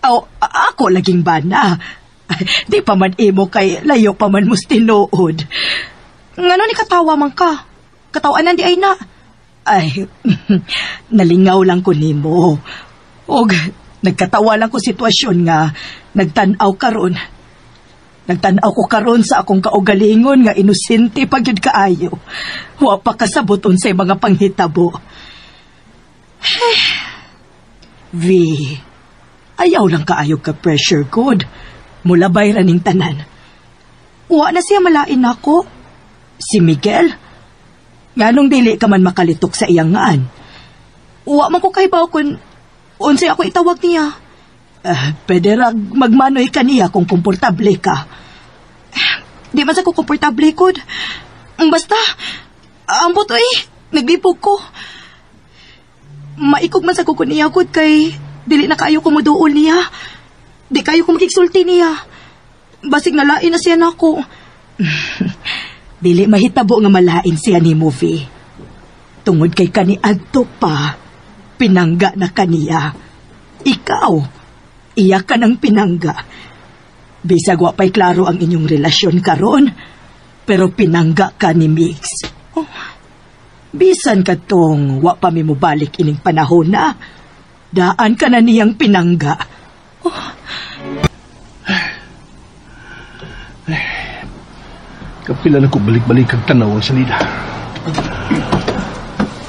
Aw, ako laging bana. Di pa man imo kay layo pa man mos tinuod. Ngano ni katawa man ka? Katawanan di ay na. Ay, nalingaw lang ko nimo. Og nagkatawa lang ko sitwasyon nga nagtan-aw karon. Nagtan-aw ko karon sa akong kaugalingon nga inosente pa gyud kaayo. Wa pa kasabot unsay mga panghitabo. V, ayaw lang kaayo ka pressure good. Mulabay ra ning tanan. Wa na siya malain nako. Si Miguel. Nganong dili ka man makalitok sa iyang ngaan. Wa man ko kahibaw kung unsay ako itawag niya. Pwede ra magmanoy ka niya kung komportable ka. Di man sa ko komportable kod. Basta, ambot oy, naglipog ko. Maikog man sa ko niya kod kay dili na kaayo ko moduol niya. Di kayo ko makigsulti niya. Basig nalain na siya nako. Dili mahitabo nga malain siya ni Movie. Tungod kay kaniadto pa, pinangga na kaniya. Ikaw, iya ka ng pinangga. Bisag wa pa'y klaro ang inyong relasyon karon, pero pinangga ka ni Mix. Oh, bisan ka tong wa pa mi mobalik ining panahon na, daan ka na niyang pinangga. Oh. Kapila na ko balik-balik ang tanaw ang salida.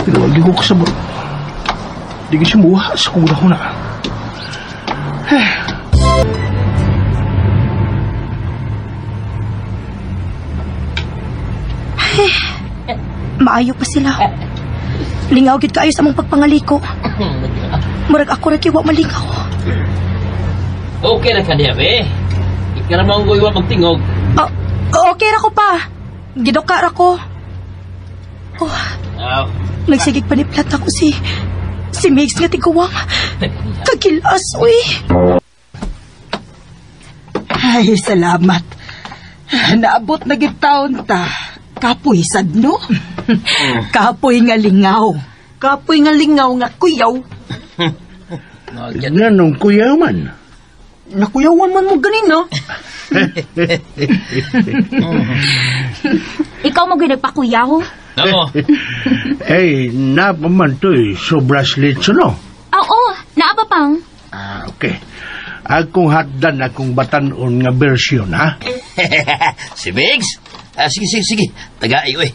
Pero wag ko kasabot. Di ko siya muha sa kung na. Maayo pa sila. Lingaw gid kaayo sa among pagpangaliko. Murag ako ra kay wa malingaw. Okay na ka niya, be. Ikaramang ko iwa magtingog. Okay ra ko pa. Gidoka ra ko. Oh, nagsigig paniplat ako si Migs nga tiguwang. Kagilas, uy. Ay, salamat. Naabot na gid taon ta. Kapoy sad no? Kapoy nga lingaw. Kapoy nga lingaw nga kuyaw. Nganong kuyaw man? Nakuyawan man mo ganina. Ikaw mo nagpakuyaw. Oo. Eh, napa man to'y sobras litso, no? Oo, naa pa pang. Ah, okay. Akong hatdan akong batanon nga version, ha? Si Migs? Ah, sige, sige. Tagay, uy.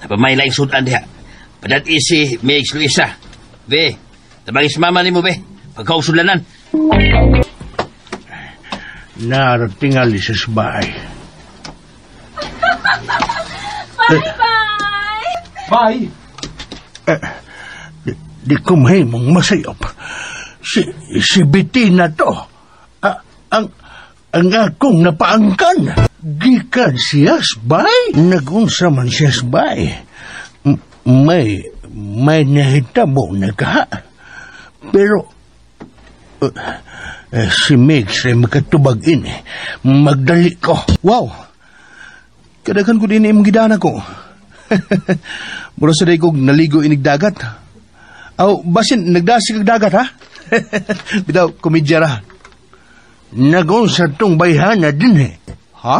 Napamay lang sudan diha. Padat si Migs Luisa. Be, tabangis mama ni mo, be. Pagkausulanan. Naratingali sa bahay. Bye-bye! Bye! Di ko mahimong masayop. Si Bettina to. Ang akong napaangkan. Gikan siya bay. Nagunsa man siya bay. May nahitabo na ka. Pero, si Migs ay makatubag in. Magdali ko. Wow! Kadaghan ko din imong gidana ko. Mura sa daygog naligo inig dagat. Aw, basin nagdasig ag dagat, ha? Bitaw, komedya ra. Nagunsa tong bayhana din eh. Ha?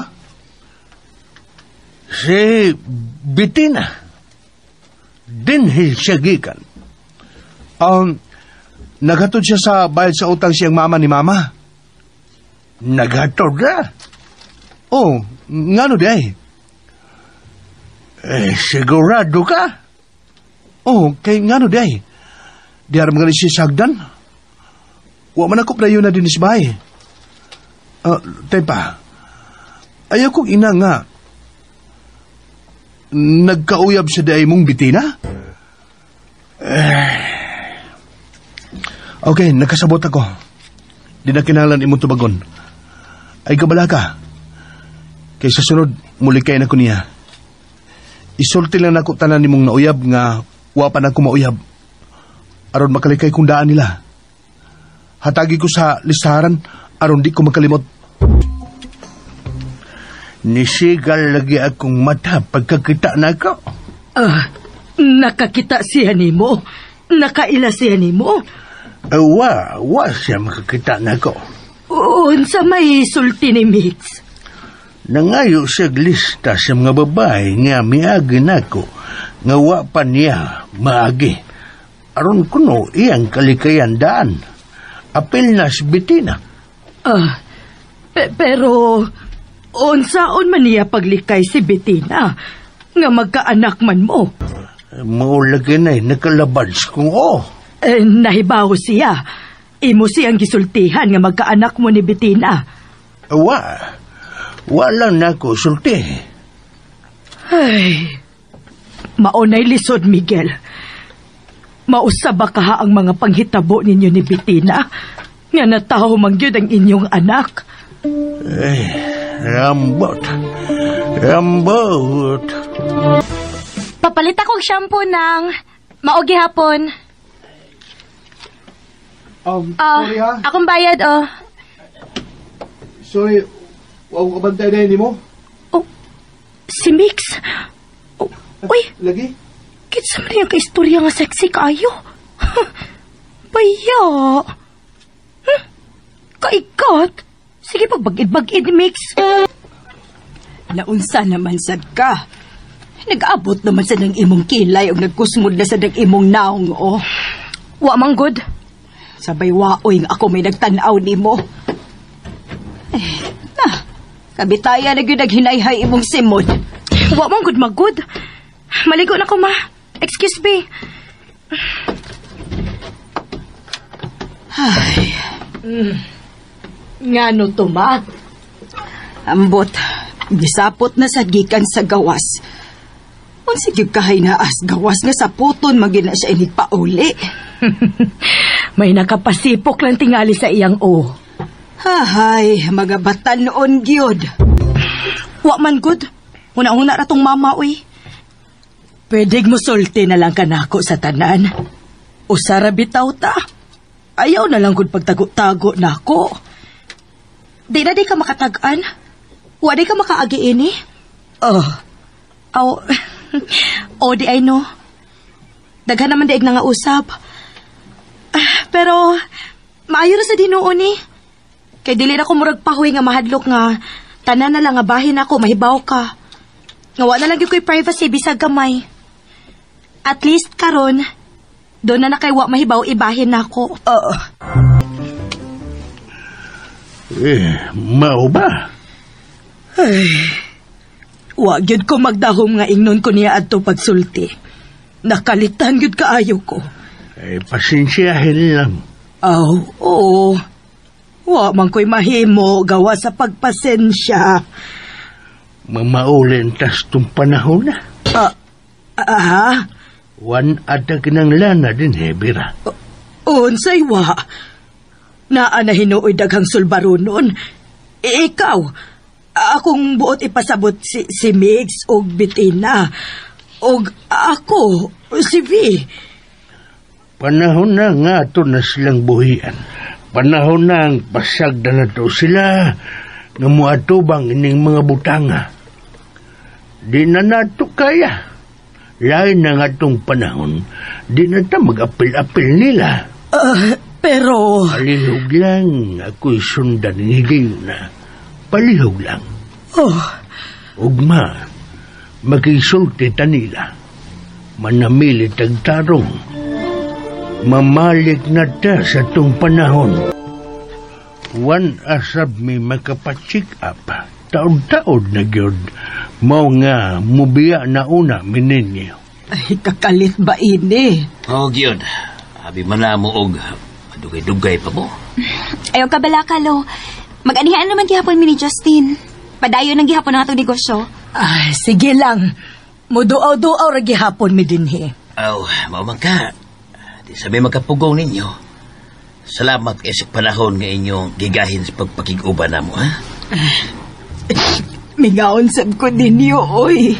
Si Bettina. Dinhi siya gikan. Naghatod siya sa bayad sa utang siyang mama ni mama. Naghatod na? Oh, ngano di ay? Eh, sigurado ka? Oh, kay ngano di ay? Di aram nga ni siya sagdan. Wa man ako prayo na din si bay. Tepa, ayaw kong ina nga. Nagkauyab siya di ay mong bitina? Okay, nakasabot ako. Di na kinahanglan imong tubagon. Ay kabala ka. Kay sa sunod, mulikay na ko niya. Isulti lang nako tanan nimong nauyab nga wa pa na ko mauyab. Aron makalikay kung daan nila. Hatagi ko sa listaharan aron di ko makalimot. Nisigal lagi akong mata pagkakita nako. Nakakita siya nimo. Nakaila siya nimo. Wa siya makakita nako. Unsa may sulti ni Mix? Nangayo siya lista sa mga babae nga miagi nako nga wa pa niya maagi. Aron kuno iyang kalikayan daan. Apil na si Bettina. Pero unsaon man niya paglikay si Bettina nga magkaanak man mo? Maulagi na nakalabad kung o. Nahibaw siya. Imo siyang gisultihan nga magkaanak mo ni Bettina. Wa lang nako sulti. Ay, maunay lisod, Miguel. Mausaba ka ang mga panghitabo ninyo ni Bettina nga natawo man gyud ang inyong anak. Ay, rambot. Rambot. Papalit akong shampoo ng maogi hapon. Sorry ha. Akong bayad, oh. Sorry, wa ko kabantay na nimo. Oh, si Mix. Oh, uy, Lagi? Kinsa man yung kaistorya nga sexy kaayo? Baya. Kaikat. Sige, pagbagid-bagid, Mix. Naunsa naman sad ka. Nag-abot naman sad ng imong kilay o nagkusmod na sad ng imong naong, oh. Wa man good. Sabay waoy nga ako may nagtan-aw nimo. Eh, na, kabitaya na gyud naghinayhay imong simod. Wa man good magud. Maligo na ko, ma. Excuse me. Ay. Ngano to, ma? Ambot, gisapot na sa gikan sa gawas. Unsa gyud kahay naas gawas nga saputon man gyud na siya inig pauli. May nakapasipok lang tingali sa iyang o. Hahay, mga batan-on gyud. Wa man good. Una-una ra tong mama, uy. Pwede mo sulti na lang kanako sa tanan. Usara bitaw ta. Ayaw na lang gud pagtago-tago nako. Di na di ka makatag-an. Wa di ka makaagi ini. Oh, Aw, o di ay no. Daghan naman diig na nga usap. Pero, maayo ra sa dinuon ni. Kay dili na ko murag pahuy nga mahadlok nga tanan na lang nga bahin ako, mahibaw ka. Nga wa na lang gyud ko'y privacy bisag gamay. At least karon, doon na nakay wa mahibaw ibahin nako. Oo. Eh, mao ba? Ay, wa gyud ko magdahom nga ingnon ko niya adto pagsulti. Nakalitan gyud kaayo ko. Eh, pasensyahin lang. Aw, oo. Wa man ko'y mahimo gawa sa pagpasensya. Mamaulin tas tong panahon na. Ah? Wan ata kinang lana din, Bira. Unsay wa? Naa na hinuoy daghang sulbaro nun. Ikaw, akong buot ipasabot si Migs og Bettina. Og ako, si V. Panahon na nga ito na silang buhian. Panahon na ang pasagda na to sila nga muatubang ining mga butanga. Di na nato kaya. Lain na nga itong panahon, di na ta mag-apil-apil nila. Pero... Palihog lang, ako'y sundan ng higayon na. Palihog lang. Oh. Ugma, makisulti ta nila. Manamilit ang tarong. Mamalik na ta sa tong panahon. Wan asab mi makapacheck up. Taod-taod na gyud. Mao nga mubiya na una mininyo. Ay, kakalit ba ini? Oh, gyud. Abi man na mo og dugay-dugay pa mo. Ayaw ka balaka, lo. Mag-anihaan naman gihapon mi ni Justin. Padayon ang gihapon ang atong negosyo. Ay, sige lang. Muduaw-duaw ra gihapon mi dinhi. Aw, mao man ka. Di sabi magkapugong ninyo. Salamat kay sa panahon nga inyong gigahin sa pagpakig-uban namo, ha? Mingaon sab ko ninyo, oy.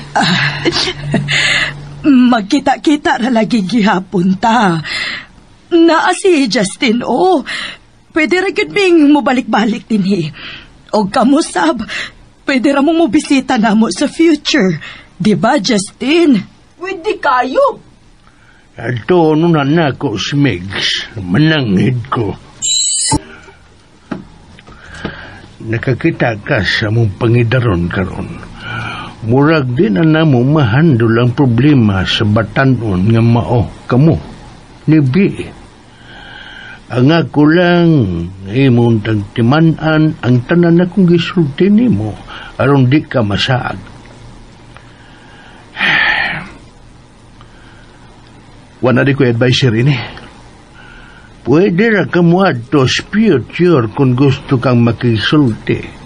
Magkita-kita ra lagi gihapon ta. Naa si Justin, oh. Pwede ra gyud ming mobalik-balik dinhi. Og kamo sab, pwede ra mong mobisita namo sa future. Di ba, Justin? Pwede kayo. Ato na nako si Migs. Mananghid ko. Nakakita ka sa mong pangidaron karon. Murag di na namo mahandol ang problema sa batanon nga mao kamo ni B. Ang ako lang imong tagtiman-an ang tanan akong gisulti nimo aron di ka masaag. Wala di ko advisor ini. Pwede ra ka moadto sa future kung gusto kang makisulti.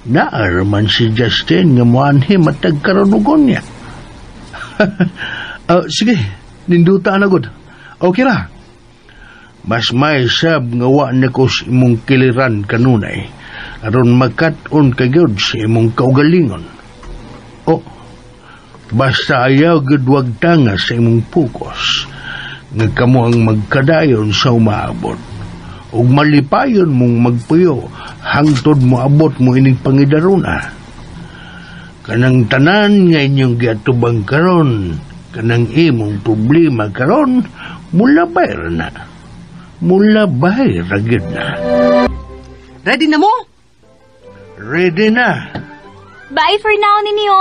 Naaraman si Justin nga moanhi matag karunugon niya. Sige, ninduta na gud. Okay ra. Mas may sab nga wa na ko sa imong kiliran kanunay aron makat-on ka gyud sa imong kaugalingon. O, basta ayaw gyud wag tanga sa imong pukos nga kamo ang magkadayon sa umaabot. Ug malipayon mong magpuyo hangtod moabot mo ining pangidaruna. Kanang tanan nga inyong giatubang karon, kanang imong problema karon, mulabay ra na. Mulabay ra gyud na. Ready na mo? Ready na. Bye for now ninyo.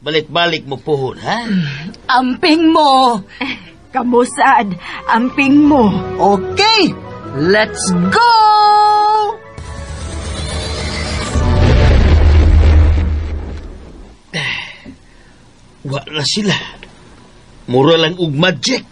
Balik-balik mo puhon, ha? Amping mo! Kamusad, amping mo. Okay, let's go! Wala sila. Mura lang og magic.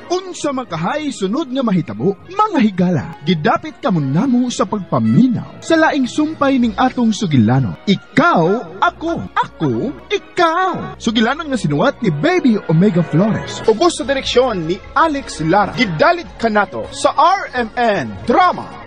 Unsa makahay sunod nga mahitabo, mga higala, gidapit kamo namo sa pagpaminaw sa laing sumpay ning atong sugilano. Ikaw, ako, ako, ikaw. Sugilanon nga sinuwat ni Baby Omega Flores. Ubos sa direksyon ni Alex Lara. Gidalit kanato sa RMN Drama.